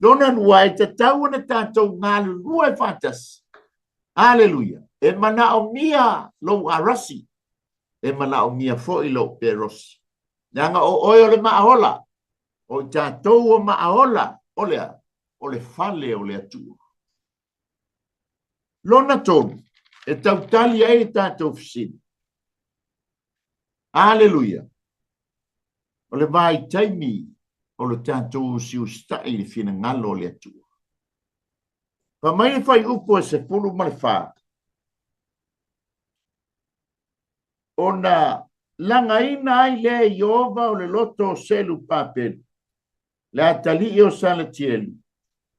Lona lua, e tatau ona tatou galulue faatasi. Aleluia! E manaomia lou arasi, e manaomia foi lou perosi. Leaga o oe o le maaola, o i tatou o maaola, o le a? O le fale o le Atua. Lona tolu, e tautali ai le tatou fesili. Aleluia! O le vaitaimi o le tatou usiusitai i le finagalo o le Atua. Fai mai le fuaiupu e 14, ona lagaina ai lea e Ieova o le loto o Selupapeli, le atalii o Salatieli,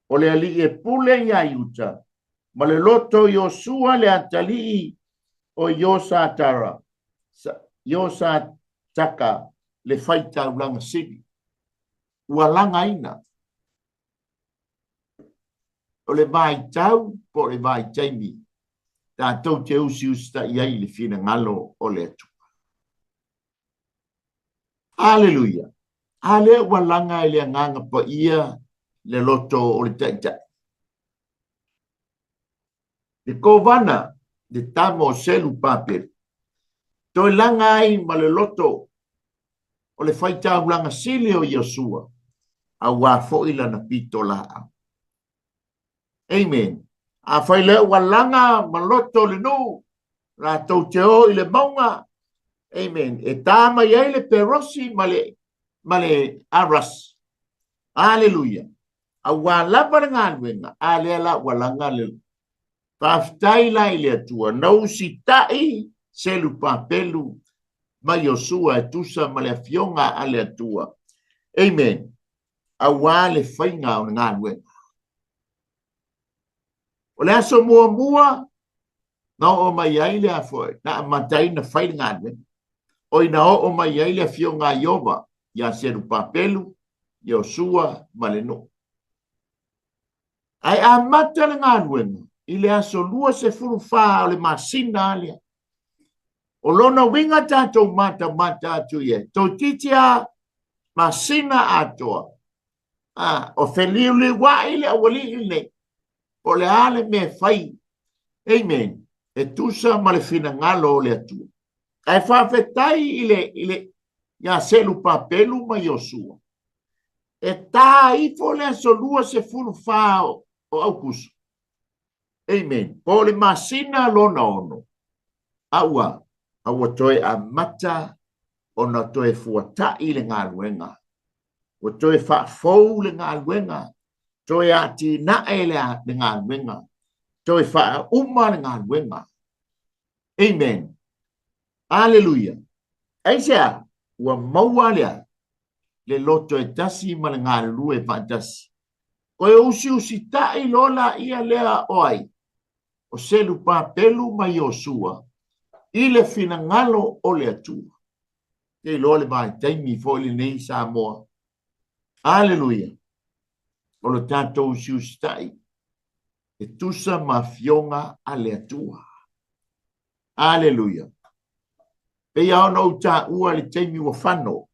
o le alii e pule iā Iuta, ma le loto o Iosua le atalii o Iosatara, Iosataka le faitaulaga sili. Ua lagaina. O le vaitau po o le vaitaimi tatou te usiusitai ai i le finagalo o le Atua. Aleluia! A lea ua laga e le Agaga Paia le loto o le Taitai. Le kovana, le tama o Selupapeli, toe laga ai ma le loto o le faitaulaga sili o Iosua, auā foi lana pitolaau. Amen. Afai lea ua laga ma loto le nuu, latou te o i le mauga, amen, e tā mai ai le perosi ma le, ma le arasi. Aleluia. Auā lava le galuega, a lea la ua laga le. Faafetai la i le Atua, na usitai Selupapelu ma Iosua e tusa ma le afioga a le Atua. Amen. Auā le faiga o le galuega. O le aso muamua na oo mai ai le a foi, na amata ai na fai le galuega. O ina oo mai ai le afioga a Ieova iā Serupapelu, Iosua ma le nuu. Ae amata le galuega i le aso 24 o le masina lea. O lona uiga tatou matamata atu i ai, toeitiiti lava masina atoa, a, o feliuliuai le aualii lenei, po o le a le mea e fai, amen, e tusa ma le finagalo o le Atua. Ae faafetai i le, i le, ia Selupapelu ma Iosua, e ta ifo le aso 24 o Aukuso, amen, po o le masina lona ono, a ua, a ua toe amata ona toe fuata'i le galuega, ua toe faafou le galuega, toe atinae le, le galuega, toe faauma le galuega. Amen. Aleluia. Aisea? Ua maua lea le loto e tasi ma le galulue faatasi. Toe usiusita'i loa laia lea o ai? O Selupapelu ma Iosua i le finagalo o le Atua. Te iloa le vaitaimi foi lenei Samoa. Aleluia. O lo tatou usiusita'i e tusa ma afioga a le Atua. Aleluia. Pei lava ona ou taua i le taimi ua fano.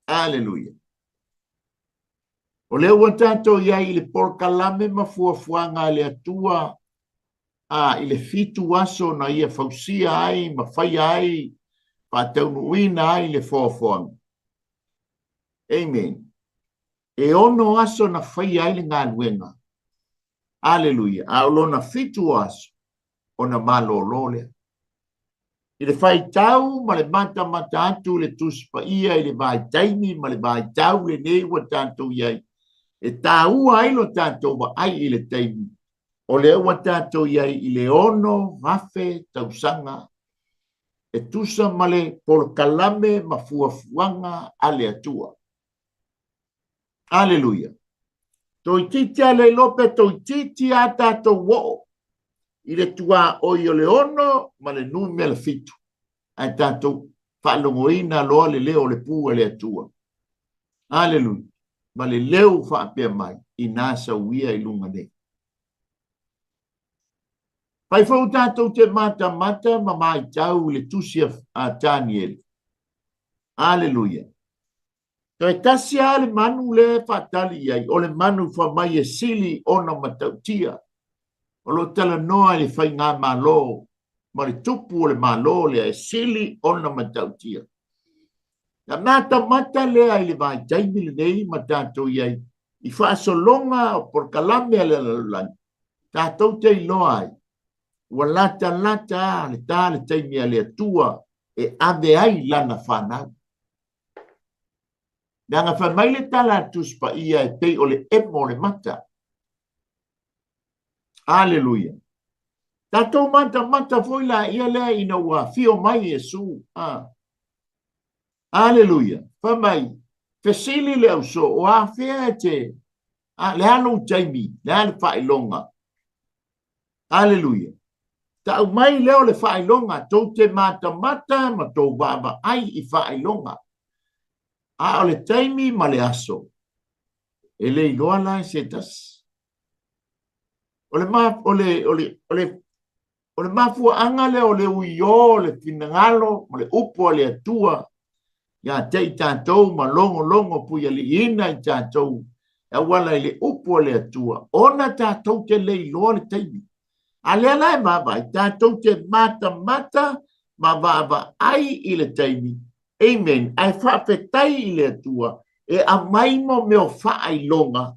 Aleluia. O lea ua tatou i ai i le polokalame ma fuafuaga a le Atua a i le 7 aso na ia fausia ai ma faia ai, faataunuuina ai le foafoaga. Amen. E 6 aso na faia ai le galuega. Aleluia. A o lona 7 aso, ona malōlō lea. I le faitau ma le matamata atu i le Tusi Paia i le vaitaimi ma le vaitau lenei ua tatou i ai, e tāua ai lo tatou vaai i le taimi, o lea ua tatou i ai i le 6,000 tausaga e tusa ma le polokalame ma fuafuaga a le Atua. Aleluia. Toeitiiti lava le iloa pe toeitiiti lava tatou oo i le tuaoi o le 6 ma le numera 7, ae tatou faalogoina loa le leo o le pū a le Atua. Aleluia. Ma le leo faapea mai, ina sau ia i luga nei. Fai foi tatou te matamata ma maitau i le tusi a Taniele. Aleluia. Toe tasi lava le manu lea e faatali i ai, o le manu fai mai e sili ona matautia. O lo o talanoa i le faigamalo ma le tupu o le malo lea e sili ona matautia. Na matamata lea i le vaitaimi lenei ma tatou i ai i faasologa o polokalame a le lalolagi, tatou te iloa ai ua latalata le ta le taimi a le Atua e ave ai lana fanau. Leaga fai mai le tala a le Tusi Paia e pei o le emo o le mata. Aleluia. Tatou matamata foi la ia lea ina ua afio mai Iesu. Ah. Aleluia. Fai mai, fesili le ausoo, o afea e te, a, le a lou taimi, le a le faailoga. Aleluia. Tau mai lea o le faailoga, tou te matamata ma tou vaavaai i faailoga. A o le taimi ma le aso, e le iloa la e se tasi. O le, ma, o le, o le, o le, o le mafuaaga lea o le uiō o le finagalo ma le upu a le Atua ia te i tatou ma logologo puialiiina i tatou e auala i le upu a le Atua, ona tatou te le iloa le taimi. A lea la e vaavaai, tatou te matamata ma vaavaai i le taimi, amen, ae faafetai i le Atua e aumai mo mea o faailoga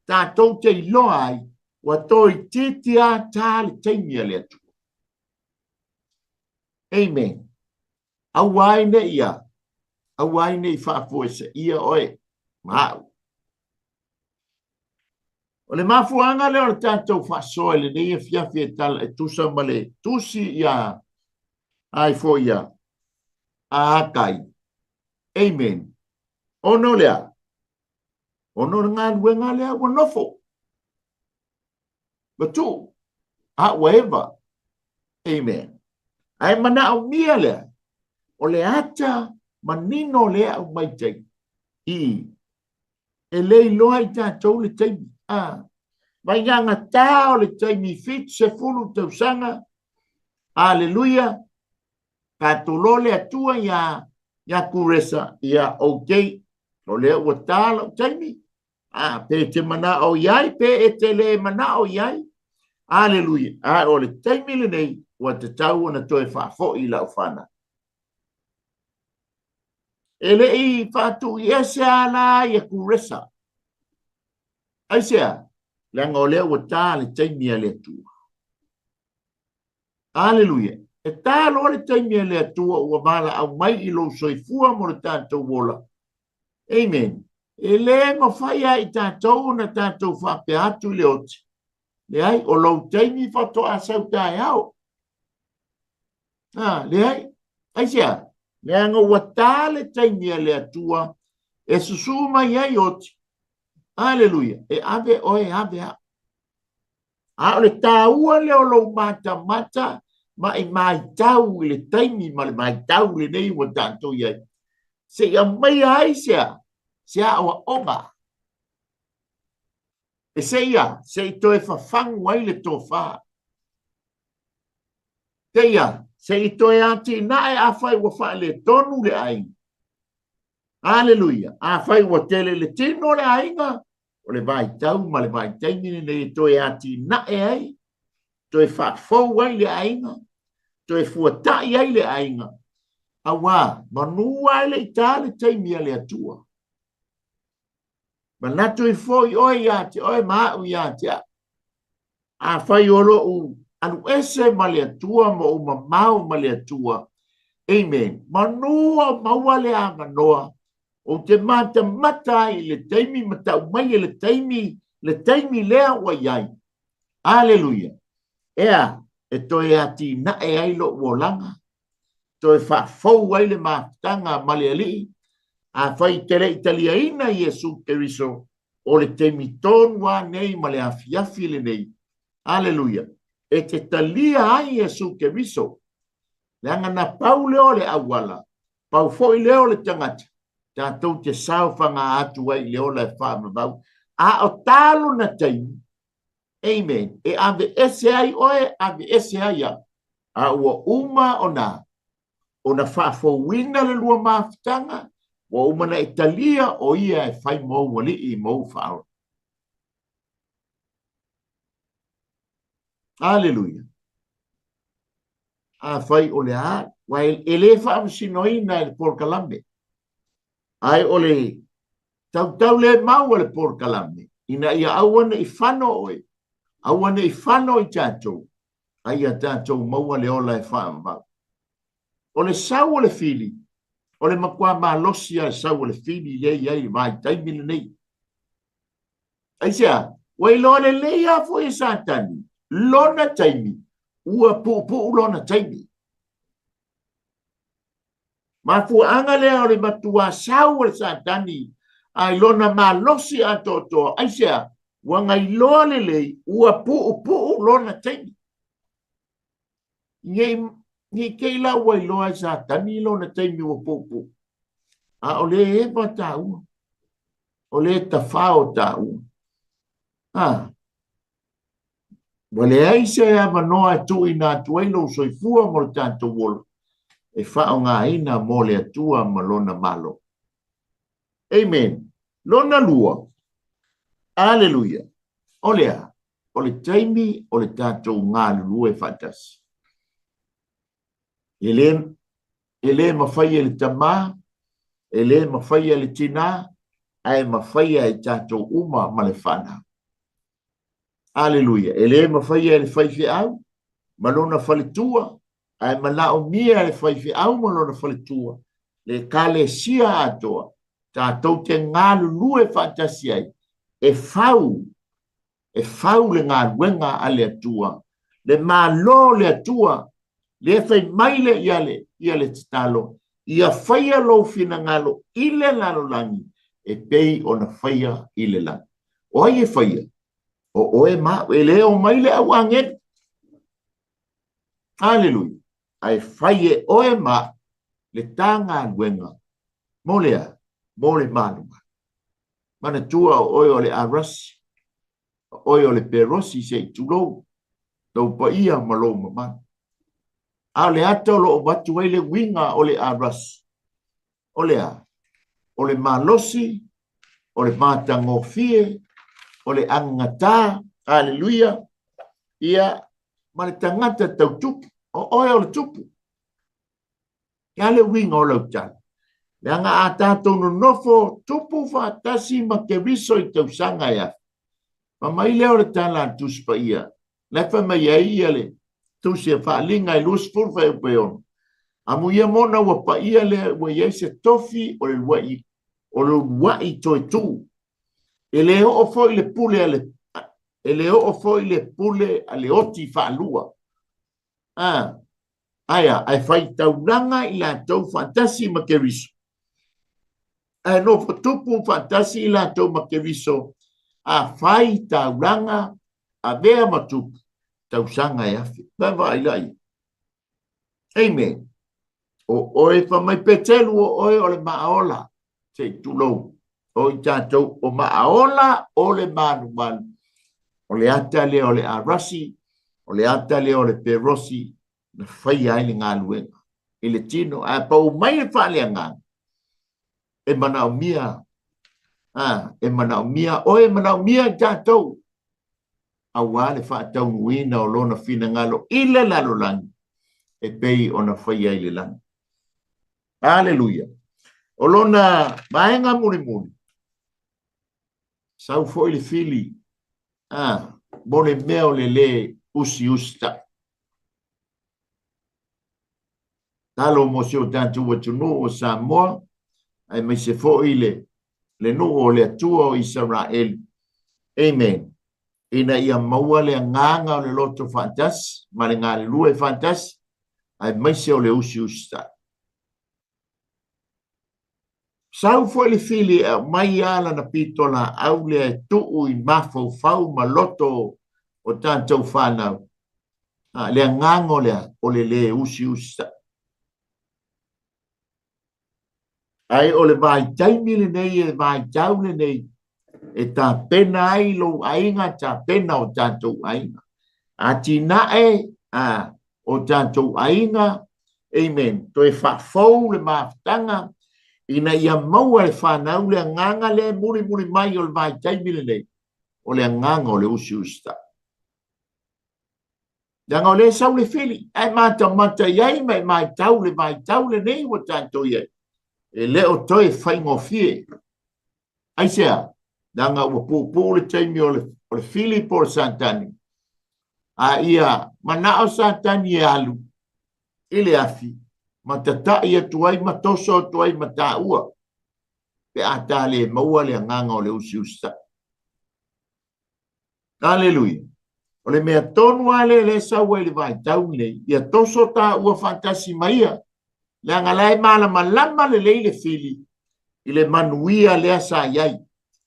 tatou te iloa ai ua toeitiiti lava ta le taimi a le Atua. Amen. Aua ai ne i a, aua ai ne i faafueseia oe ma au. O le mafuaaga lea o le tatou faasoa i lenei afiafi e tala e tusa ma le tusi ia ai foi ia a Akai. Amen. Ona o le a? Ona o le galuega lea ua nofo. Ua tuu. A ua eva. Amen. Ae manaomia lea. O le ata manino lea aumai tai i e le iloa i tatou le taimi. A vaigagatā o le taimi 70 tausaga, aleluia, tatou loa le Atua ia ia Kuresa, ia okay, o lea ua tā lau taimi, a pe te manao i ai, pe e te le manao i ai, aleluia, a o le taimi lenei, ua tatau ona toe faafoi lau fanau. E le i faatuiese a la ia Kuresa. Aisea? Leaga o lea ua tā le taimi a le Atua. Aleluia. E tā loa le taimi a le Atua ua valaau mai i lou soifua mo le tatou ola. Amen. E le mafai lava i tatou ona tatou faapea atu i le oti. Leai, o lou taimi faatoa sau taeao. A, leai. Aisea? Leaga ua tā le taimi a le Atua e susū mai ai oti. Aleluia. E ave oe, ave au. A o le tāua lea o lou matamata ma e maitau i le taimi ma le vaitau lenei ua tatou i ai. Se i aumaia ai sea, se aoaoga. E se ia, se i toe fafagu ai le tofā. Te ia, se i toe atinae afai ua faaletonu le aiga. Aleluia! Afai ua tele le tino o le aiga, o le vaitau ma le vaitaimi lenei e toe atinae ai, toe faafou ai le aiga, toe fuata'i ai le aiga, auā, manu lava e le i tā le taimi a le Atua. Manatu ifo i oe ia te oe ma a'u ia te a'u. Afai o lo'u aluese ma le Atua ma ou mamao ma le Atua, amen, manu o maua le avanoa, ou te matamata ai i le taimi ma tau mai e le taimi, le taimi lea ua i ai. Aleluia! Ea, e toe atinae ai lo'u olaga, toe faafou ai le mafutaga ma le Alii, afai e te le i taliaina Iesu Keriso, o le taimi tonu lava nei ma le afiafi lenei, aleluia, e te talia ai Iesu Keriso, leaga na pau lea o le auala, pau foi lea o le tagata, tatou te saofaga atu ai i le ola e faavavau, a o tā lona taimi, amen, e aveese ai oe, aveese ai au, a ua uma ona ona faafouina le lua mafutaga, ua uma ona e talia o ia e fai mou alii ma ou faaola. Aleluia. Afai o le a, ua e le faamasinoina e le polokalame, ae o le tautau le mau a le polokalame, ina ia aua ne i fano oe, aua ne i fano i tatou, a ia tatou maua le ola e faavavau. O le sau o le fili, o le matua malosi lava e sau o le fili lea e i ai i le vaitaimi lenei. Aisea? Ua iloa lelei lava foi e Satani lona taimi, ua puupuu lona taimi. Mafuaaga lea o le matua sau o le Satani a i lona malosi atoatoa. Aisea? Ua gailoa lelei ua puupuu lona taimi. Nei, nei te i la ua iloa e Satani lona taimi ua puupuu. A o le eva tāua. O le tafao tāua. Ah, Ua leai se avanoa e tuuina atu ai lou soifua mo le tatou ola e faaaogaina mo le Atua ma Lona Malo. Amen. Lona lua, aleluia, o le a? O le taimi o le tatou galulue faatasi. E le, e le mafai e le tamā, e le mafai e le tinā, ae mafai e tatou uma ma le fanau. Aleluia. E le mafai e le faifeau ma lona faletua, ae manaomia e le faifeau ma lona faletua le Ekalesia atoa, tatou te galulue faatasi ai e fau, e fau le galuega a le Atua, le Malo o le Atua, lea fai mai le ia le, ia le tatalo, ia faia lou finagalo i le lalolagi e pei ona faia i le lagi. O ai e faia? O oe ma au. E le omai le au agelu. Aleluia. Ae fai e oe ma au. Le ta galuega mo le a? Mo le malumalu. Manatua o oe o le arasi, o oe o le perosi se i tulou, lou paia ma lou mamalu. A o le ata o lo o avatu ai le uiga o le arasi, o le a? O le malosi, o le matagofie, o le agagata, aleluia, ia, ma le tagata tau tupu. O oe o le tupu. Ke a le uiga o lau tala? Leaga a tatou nonofo tupu faatasi ma Keriso i tausaga e afe. Fai mai lea o le tala a le Tusi Paia, la e fai mai ai ia le Tusi a Faaliga e 20 fuaiupu e 6. Amuia mona ua paia lea ua i ai se tofi o le lua'i, o le ulua'i toe tuu. E le oo foi le pule a le, e le oo foi le pule a le oti faalua. A, ae a, ae fai taulaga i latou faatasi ma Keriso. Ae nofo tupu faatasi i latou ma Keriso, a fai taulaga, avea ma tupu, tausaga e afe. Vaavaai la ia. Amen. O oe fa mai Petelu, o oe o le maaola, se i tulou. O i tatou o maaola o le malumalu. O le ata lea o le arasi, o le ata lea o le perosi, na faia ai le galuega i le tino. Ae pau mai le faaleagaga, e manaomia, a, e manaomia oe, e manaomia i tatou, aua le faataunuuina o lona finagalo i le lalolagi, e pei ona faia i le lagi. Aleluia. O lona vaega mulimuli, sau foi le fili, a, mo le mea o le lē usiusitai. Talo mo si o tatou atunuu o Samoa, aemaise foi le le nuu o le Atua o Isaraelu. Amen. Ina ia maua le agaga o le loto faatasi ma le galulue faatasi, aemaise o le usiusitai. Sau foi le fili e aumai lava lana pitolaau lea e tuu i mafaufau ma loto o tatou fanau. A, le agaga o le a? O le lē usiusitai. Ae o le vaitaimi lenei, e vaitau lenei, e tapena ai lou aiga, tapena o tatou aiga. Atinae a, o tatou aiga, amen, toe faafou le mafutaga, ina ia maua e fanau le agaga lea e mulimuli mai o le vaitaimi lenei, o le agaga o le usiusitai. Leaga o lea e sau le fili, ae matamata i ai ma e matau le vaitau lenei ua tatou i ai. E le o toe faigofie. Aisea? Leaga ua puupuu le taimi o le, o le fili po o le Satani. A ia manao Satani e alu i le afi, ma tata'i atu ai ma toso atu ai ma taua, pe a ta le maua le agaga o le usiusitai. Aleluia. O le mea tonu lava lea lea e sau ai i le vaitau lenei, ia toso taua faatasi ma ia, leaga la e malamalama lelei le fili i le manuia lea sa i ai,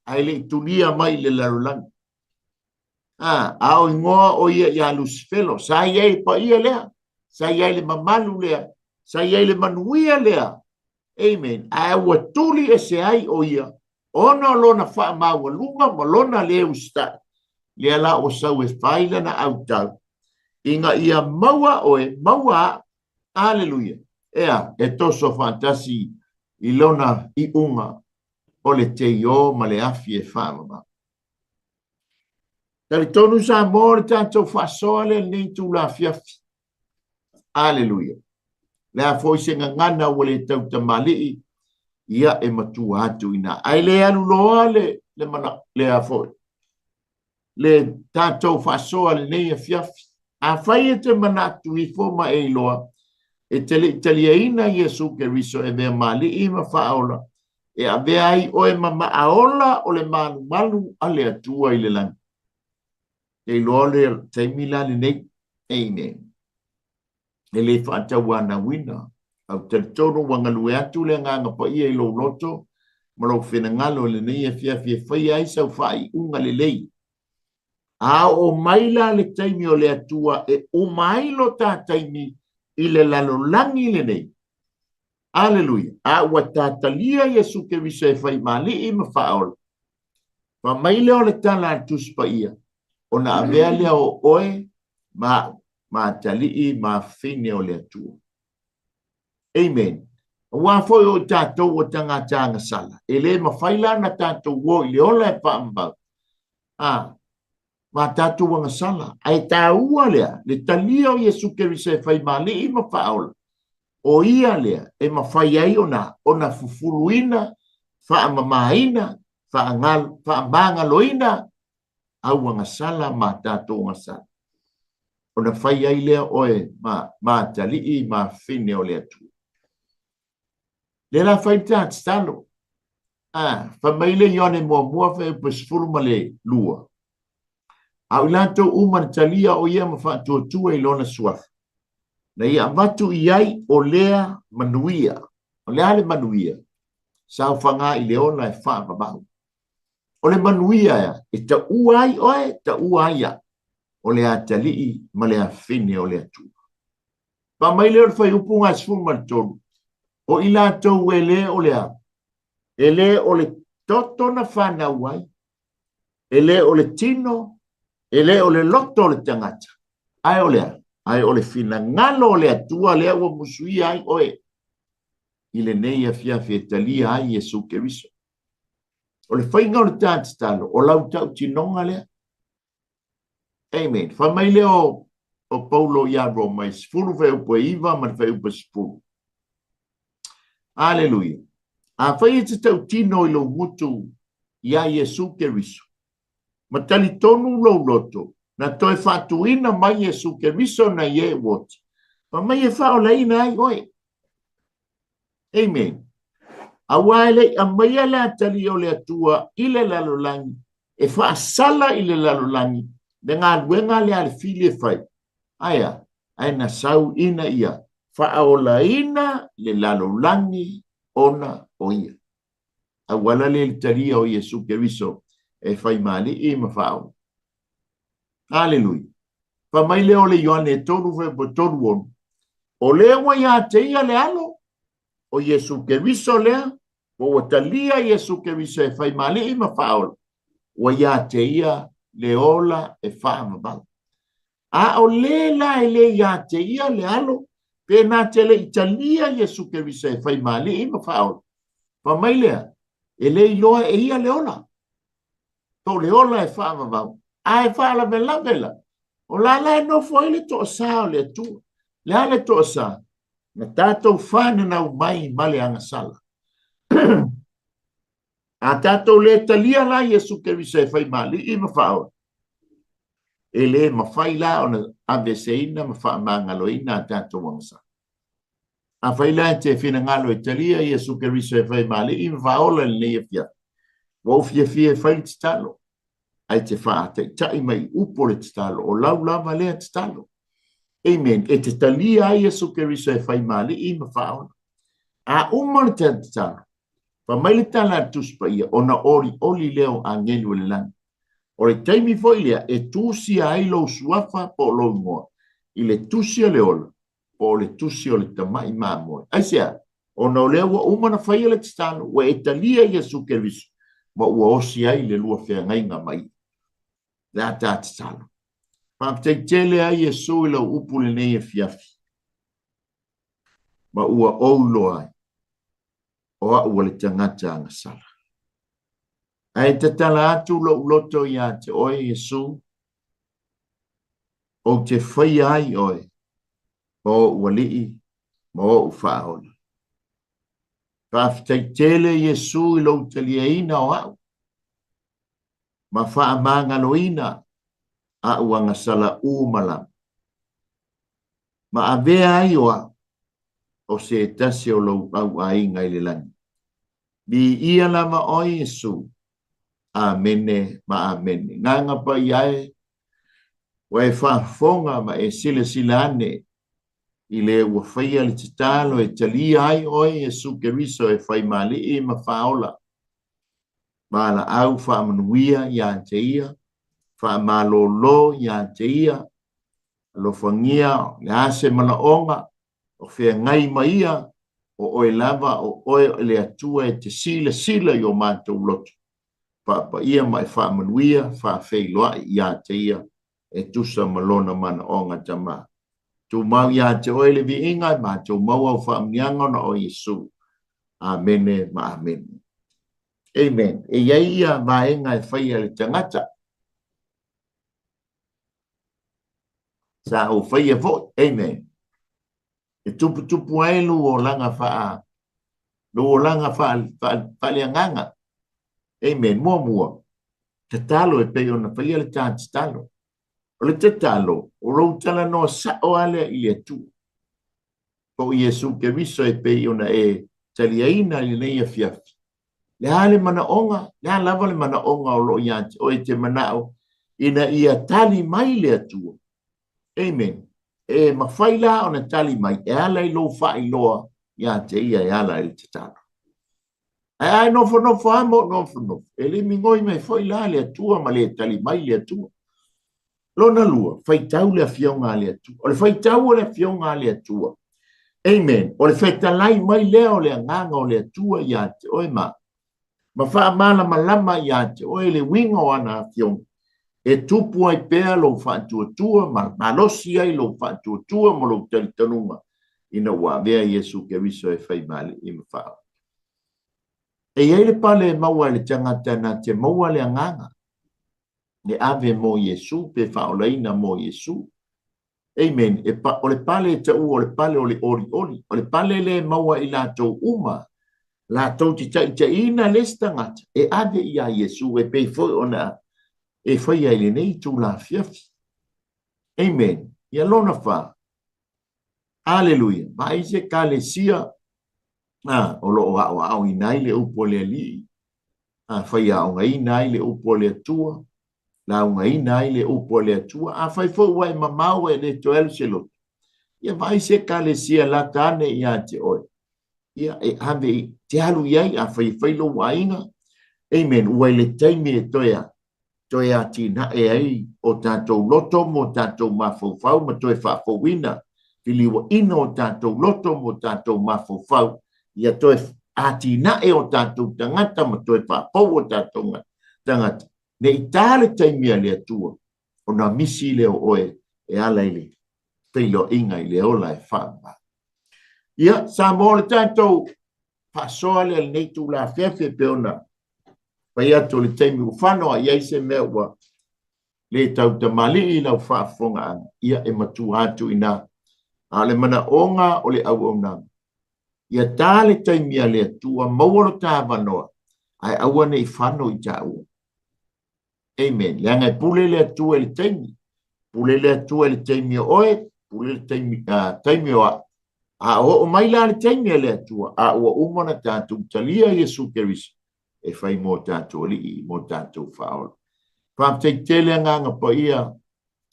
ae le i tulia mai i le lalolagi. A, a o igoa o ia ia Lusifelo, sa i ai le paia lea, sa i ai le mamalu lea, sa i ai le manuia lea. Amen. Ae ua tuli ese ai o ia, ona o lona faamaualuga ma lona lē usitai, lea la ua sau e fai lana autau, ina ia maua oe, maua a'u, aleluia, e a? E toso faatasi i lona iuga o le teiō ma le afi e faavavau. Talitonu Samoa o le tatou faasoa lea lenei itula afiafi. Aleluia. Le a foi se gagana ua le tautamalii, ia e matua atu i ina. Ae le alu loa le, le mana, le a foi, le tatou faasoa lenei afiafi. Afai e te manatu ifo ma e iloa, e te le i taliaina Iesu Keriso e mea mali'i ma faaola, e avea ai oe ma maaola o le malumalu a le Atua i le lagi. Te iloa le taimi la lenei, amen. E le faatauanauina. Au talitonu ua galue atu le Agaga Paia i lou loto ma lou finagalo i lenei afiafi e faia ai sau faaiuga lelei. A oo mai la le taimi o le Atua e uma ai lo ta taimi i le lalolagi lenei, Aleluia! A ua tatalia Iesu Keriso e fai ma alii ma faaola. Fai mai lea o le tala a le Tusi Paia, ona avea lea o oe ma a'u ma atalii ma afafine o le Atua. Amen. Aua foi o i tatou o tagata agasala, e le mafai la ona tatou o i le ola e faamamau, a, ma tatou agasala. Ae taua lea, le talia o Iesu Keriso e fai ma alii ma faaola, o ia lea e mafai ai ona, ona fufuluina, faamamaina, faamagaloina au agasala ma tatou agasala. Ona fai ai lea oe ma, ma atalii ma afafine o le Atua. Lea la fai le ta tatalo. A, fai mai le Ioane muamua fuaiupu 12. A o i latou uma na talia o ia ma faatuatua i lona suafa, na ia avatu i ai o lea manuia. O le a le manuia? Saofaga i le ola e faavavau. O le manuia ea e taua ai oe, taua ai au, o le atalii ma le afafine o le Atua. Fai mai lea o le fuaiupu 13, o i latou e le o le a? E le o le toto na fanau ai, e le o le tino, e le o le loto o le tagata, ae o le a? Ae o le finagalo o le Atua lea ua musuia ai oe i lenei afiafi e talia ai Iesu Keriso. O le faiga o le ta tatalo, o lau tautinoga lea. Amen. Fai mai lea o, o Paulo ia Roma i 10 fuaiupu e 9 ma le fuaiupu e 10. Aleluia. Afai e te tautino i lou gutu iā Iesu Keriso, ma talitonu lou loto, na toe faatuina mai Iesu Keriso nai e ua oti, fai mai e faaolaina ai oe. Amen. Aua e le i aumaia le atalii o le Atua i le lalolagi e faasala i le lalolagi le galuega lea a le fili e fai. Ae a? Ae na sau ina ia faaolaina le lalolagi ona o ia. Auala lea i le talia o Iesu Keriso e fai ma alii ma faaola. Aleluia. Fai mai lea o le Ioane 3 fuaiupu 36, O lea ua ia te ia le Alo, o Iesu Keriso lea, ma ua talia Iesu Keriso e fai ma alii ma faaola, ua ia te ia le ola e faavavau. A o le la e le ia te ia le Alo, pe na te le i talia Iesu Keriso e fai ma alii ma faaola, fai mai lea, e le iloa e ia le ola. Po o le ola e faavavau, a e faalavelave la, o la la e nofo ai le toasā o le Atua. Le a le toasā? Na tatou fananau mai ma le agasala. A tatou le talia la Iesu Keriso e fai ma alii ma faaola, e le mafai la ona aveeseina ma faamagaloina a tatou agasala. Afai la e te finagalo e talia Iesu Keriso e fai ma alii ma faaola i lenei afiafi, ua ou fiafia e fai le tatalo, ae te faataitai mai i upu o le tatalo, o lau lava lea tatalo. Amen. E te talia ai Iesu Keriso e fai ma alii ma faaola. A uma le tatalo, fai mai le tala a le Tusi Paia, ona olioli lea o agelu o le lagi. O le taimi foi lea e tusia ai lou suafa po o lou igoa i le tusi o le ola, po o le tusi o le tamai mamoe. Aisea? Ona o lea ua uma ona faia le tatalo, ua e talia Iesu Keriso, ma ua osi ai le lua feagaiga ma ia. Le a ta tatalo. Faafetai tele ai Iesu i lau upu lenei afiafi, ma ua ou iloa ai, o a'u o le tagata agasala. Ae tatala atu lou loto iā te oe, Iesu, ou te faia ai oe ma o'u alii ma o'u faaola. Faafetai tele Iesu i lou taliaina o a'u ma faamagaloina a'u agasala uma lava, ma avea ai o a'u o se tasi o lou au aiga i le lagi. Viia lava oe Iesu. Amene ma amene. Gaga paia e, ua e faafofoga ma e silasila ane i le ua faia le tatalo e talia ai oe Iesu Keriso e fai ma alii ma faaola. Valaau faamanuia ia te ia, faamalolo ia te ia, alofagia le a se manaoga o feagai ma ia. O oe lava, o oe o le Atua e te silasila i o matou loto, faapaia ma e faamanuia, faafeiloai ia te ia e tusa ma lona manaoga Tama. Tumau ia te oe le viiga e matou maua au faamanuiaga ona o Iesu. Amene ma amene. Amen. E i ai ia vaega e faia e le tagata. Sa ou faia foi. Amen. E tuputupu ai lou olaga faa lou olaga faaleagaga. Amen. Muamua, tatalo e pei ona faia le ta tatalo. O le tatalo, o lou talanoa sa'o lava lea i le Atua. Po o Iesu Keriso e pei ona e taliaina i lenei afiafi. Le a le manaoga, le a lava le manaoga o lo o ia te oe e te manao ina ia tali mai le Atua. Amen. E mafai la ona tali mai e ala i lou faailoa ia te ia e ala i le tatalo. Ae a e nofonofo lava ma ou nofonofo, e le migoi mai foi la le Atua ma le tali mai le Atua. Lona lua, faitau le Afioga a le Atua. O le faitau o le Afioga a le Atua. Amen. O le fetalai mai lea o le Agaga o le Atua ia te oe ma ma faamalamalama ia te oe le uiga o ana afioga, e tupu ai pea lou faatuatua ma malosi ai lou faatuatua ma lou talitonuga ina ua avea Iesu Keriso e fai ma Alii ma Faaola. E i ai le pale e maua e le tagata na te maua le Agaga e ave mo Iesu pe faaolaina mo Iesu. Amen. E pa, o le pale e taua o le pale o le olioli. O le pale lea e maua i latou uma, latou te taitaiina le isi tagata e ave iā Iesu e pei foi ona e faia i lenei itula afiafi. Amen. Ia lona fa. Aleluia. Vaai se Ekalesia o lo o aoaoina ai le upu a le Alii, faiaogaina ai le upu a le Atua, laugaina ai le upu a le Atua. Afai foi ua e mamao ua e le toe alu se loto, ia vaai se Ekalesia lata ane ia te oe, ia e ave i te alu i ai, afai e fai lou aiga. Amen. Ua i le taimi e toe a toe atinae ai o tatou loto mo tatou mafaufau ma toe faafouina filiuaina o tatou loto mo tatou mafaufau, ia toe atinae o tatou tagata ma toe faafou o tatou tagata, ne i ta le taimi a le Atua ona misi lea o oe e ala i le feiloaiga i le ola e faavavau. Ia, Samoa, o le tatou faasoa lea i lenei itula afiafi e pei ona fai atu o le taimi ua fano, a i ai se mea ua le tautamalii i lau faafofogaaga, ia e matua atu i ina. A o le manaoga o le auaunaga, ia ta le taimi a le Atua, maua lo ta avanoa, ae aua ne i fano i taua. Amen. Leaga e pule le Atua i le taimi. Pule le Atua i le taimi o oe, pule le taimi, taimi o a'u. A oo mai la le taimi a le Atua, a ua uma ona tatou talia Iesu Keriso e fai mo tatou Alii, mo tatou Faaola. Faafetai tele Agaga Paia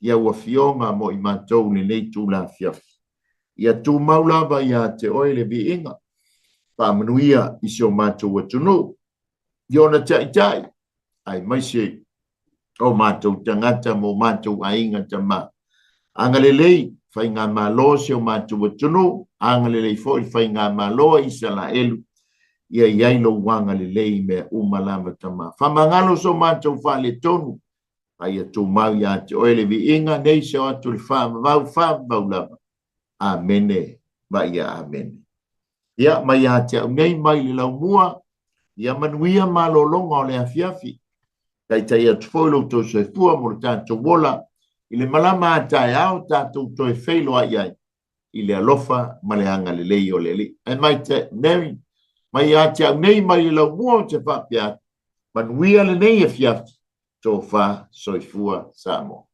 i au afioga mo i matou i lenei itula afiafi. Ia tumau lava ia te oe le viiga, faamanuia i si o matou atunuu, i ona taitai, aemaise o matou tagata ma o matou aiga tama. Agalelei faigamalo si o matou atunuu, agalelei foi le faigamalo a Isalaelu, ia i ai lou agalelei i mea uma lava tama. Faamagalo so matou faaletonu, a ia tumau ia te oe le viiga nei se o atu le faavavau, faavavau lava. Amene ma ia amene. Ia, mai ia te au nei mai le laumua, ia manuia malologa o le afiafi. Taitai atu foi lo outou soifua mo le tatou ola i le malama a taeao tatou toe feiloai ai i le alofa ma le agalelei o le Alii. Ae mai te Mary, mai ia te au nei mai le laumua ou te faapea atu, manuia lenei afiafi, tofa soifua Samoa.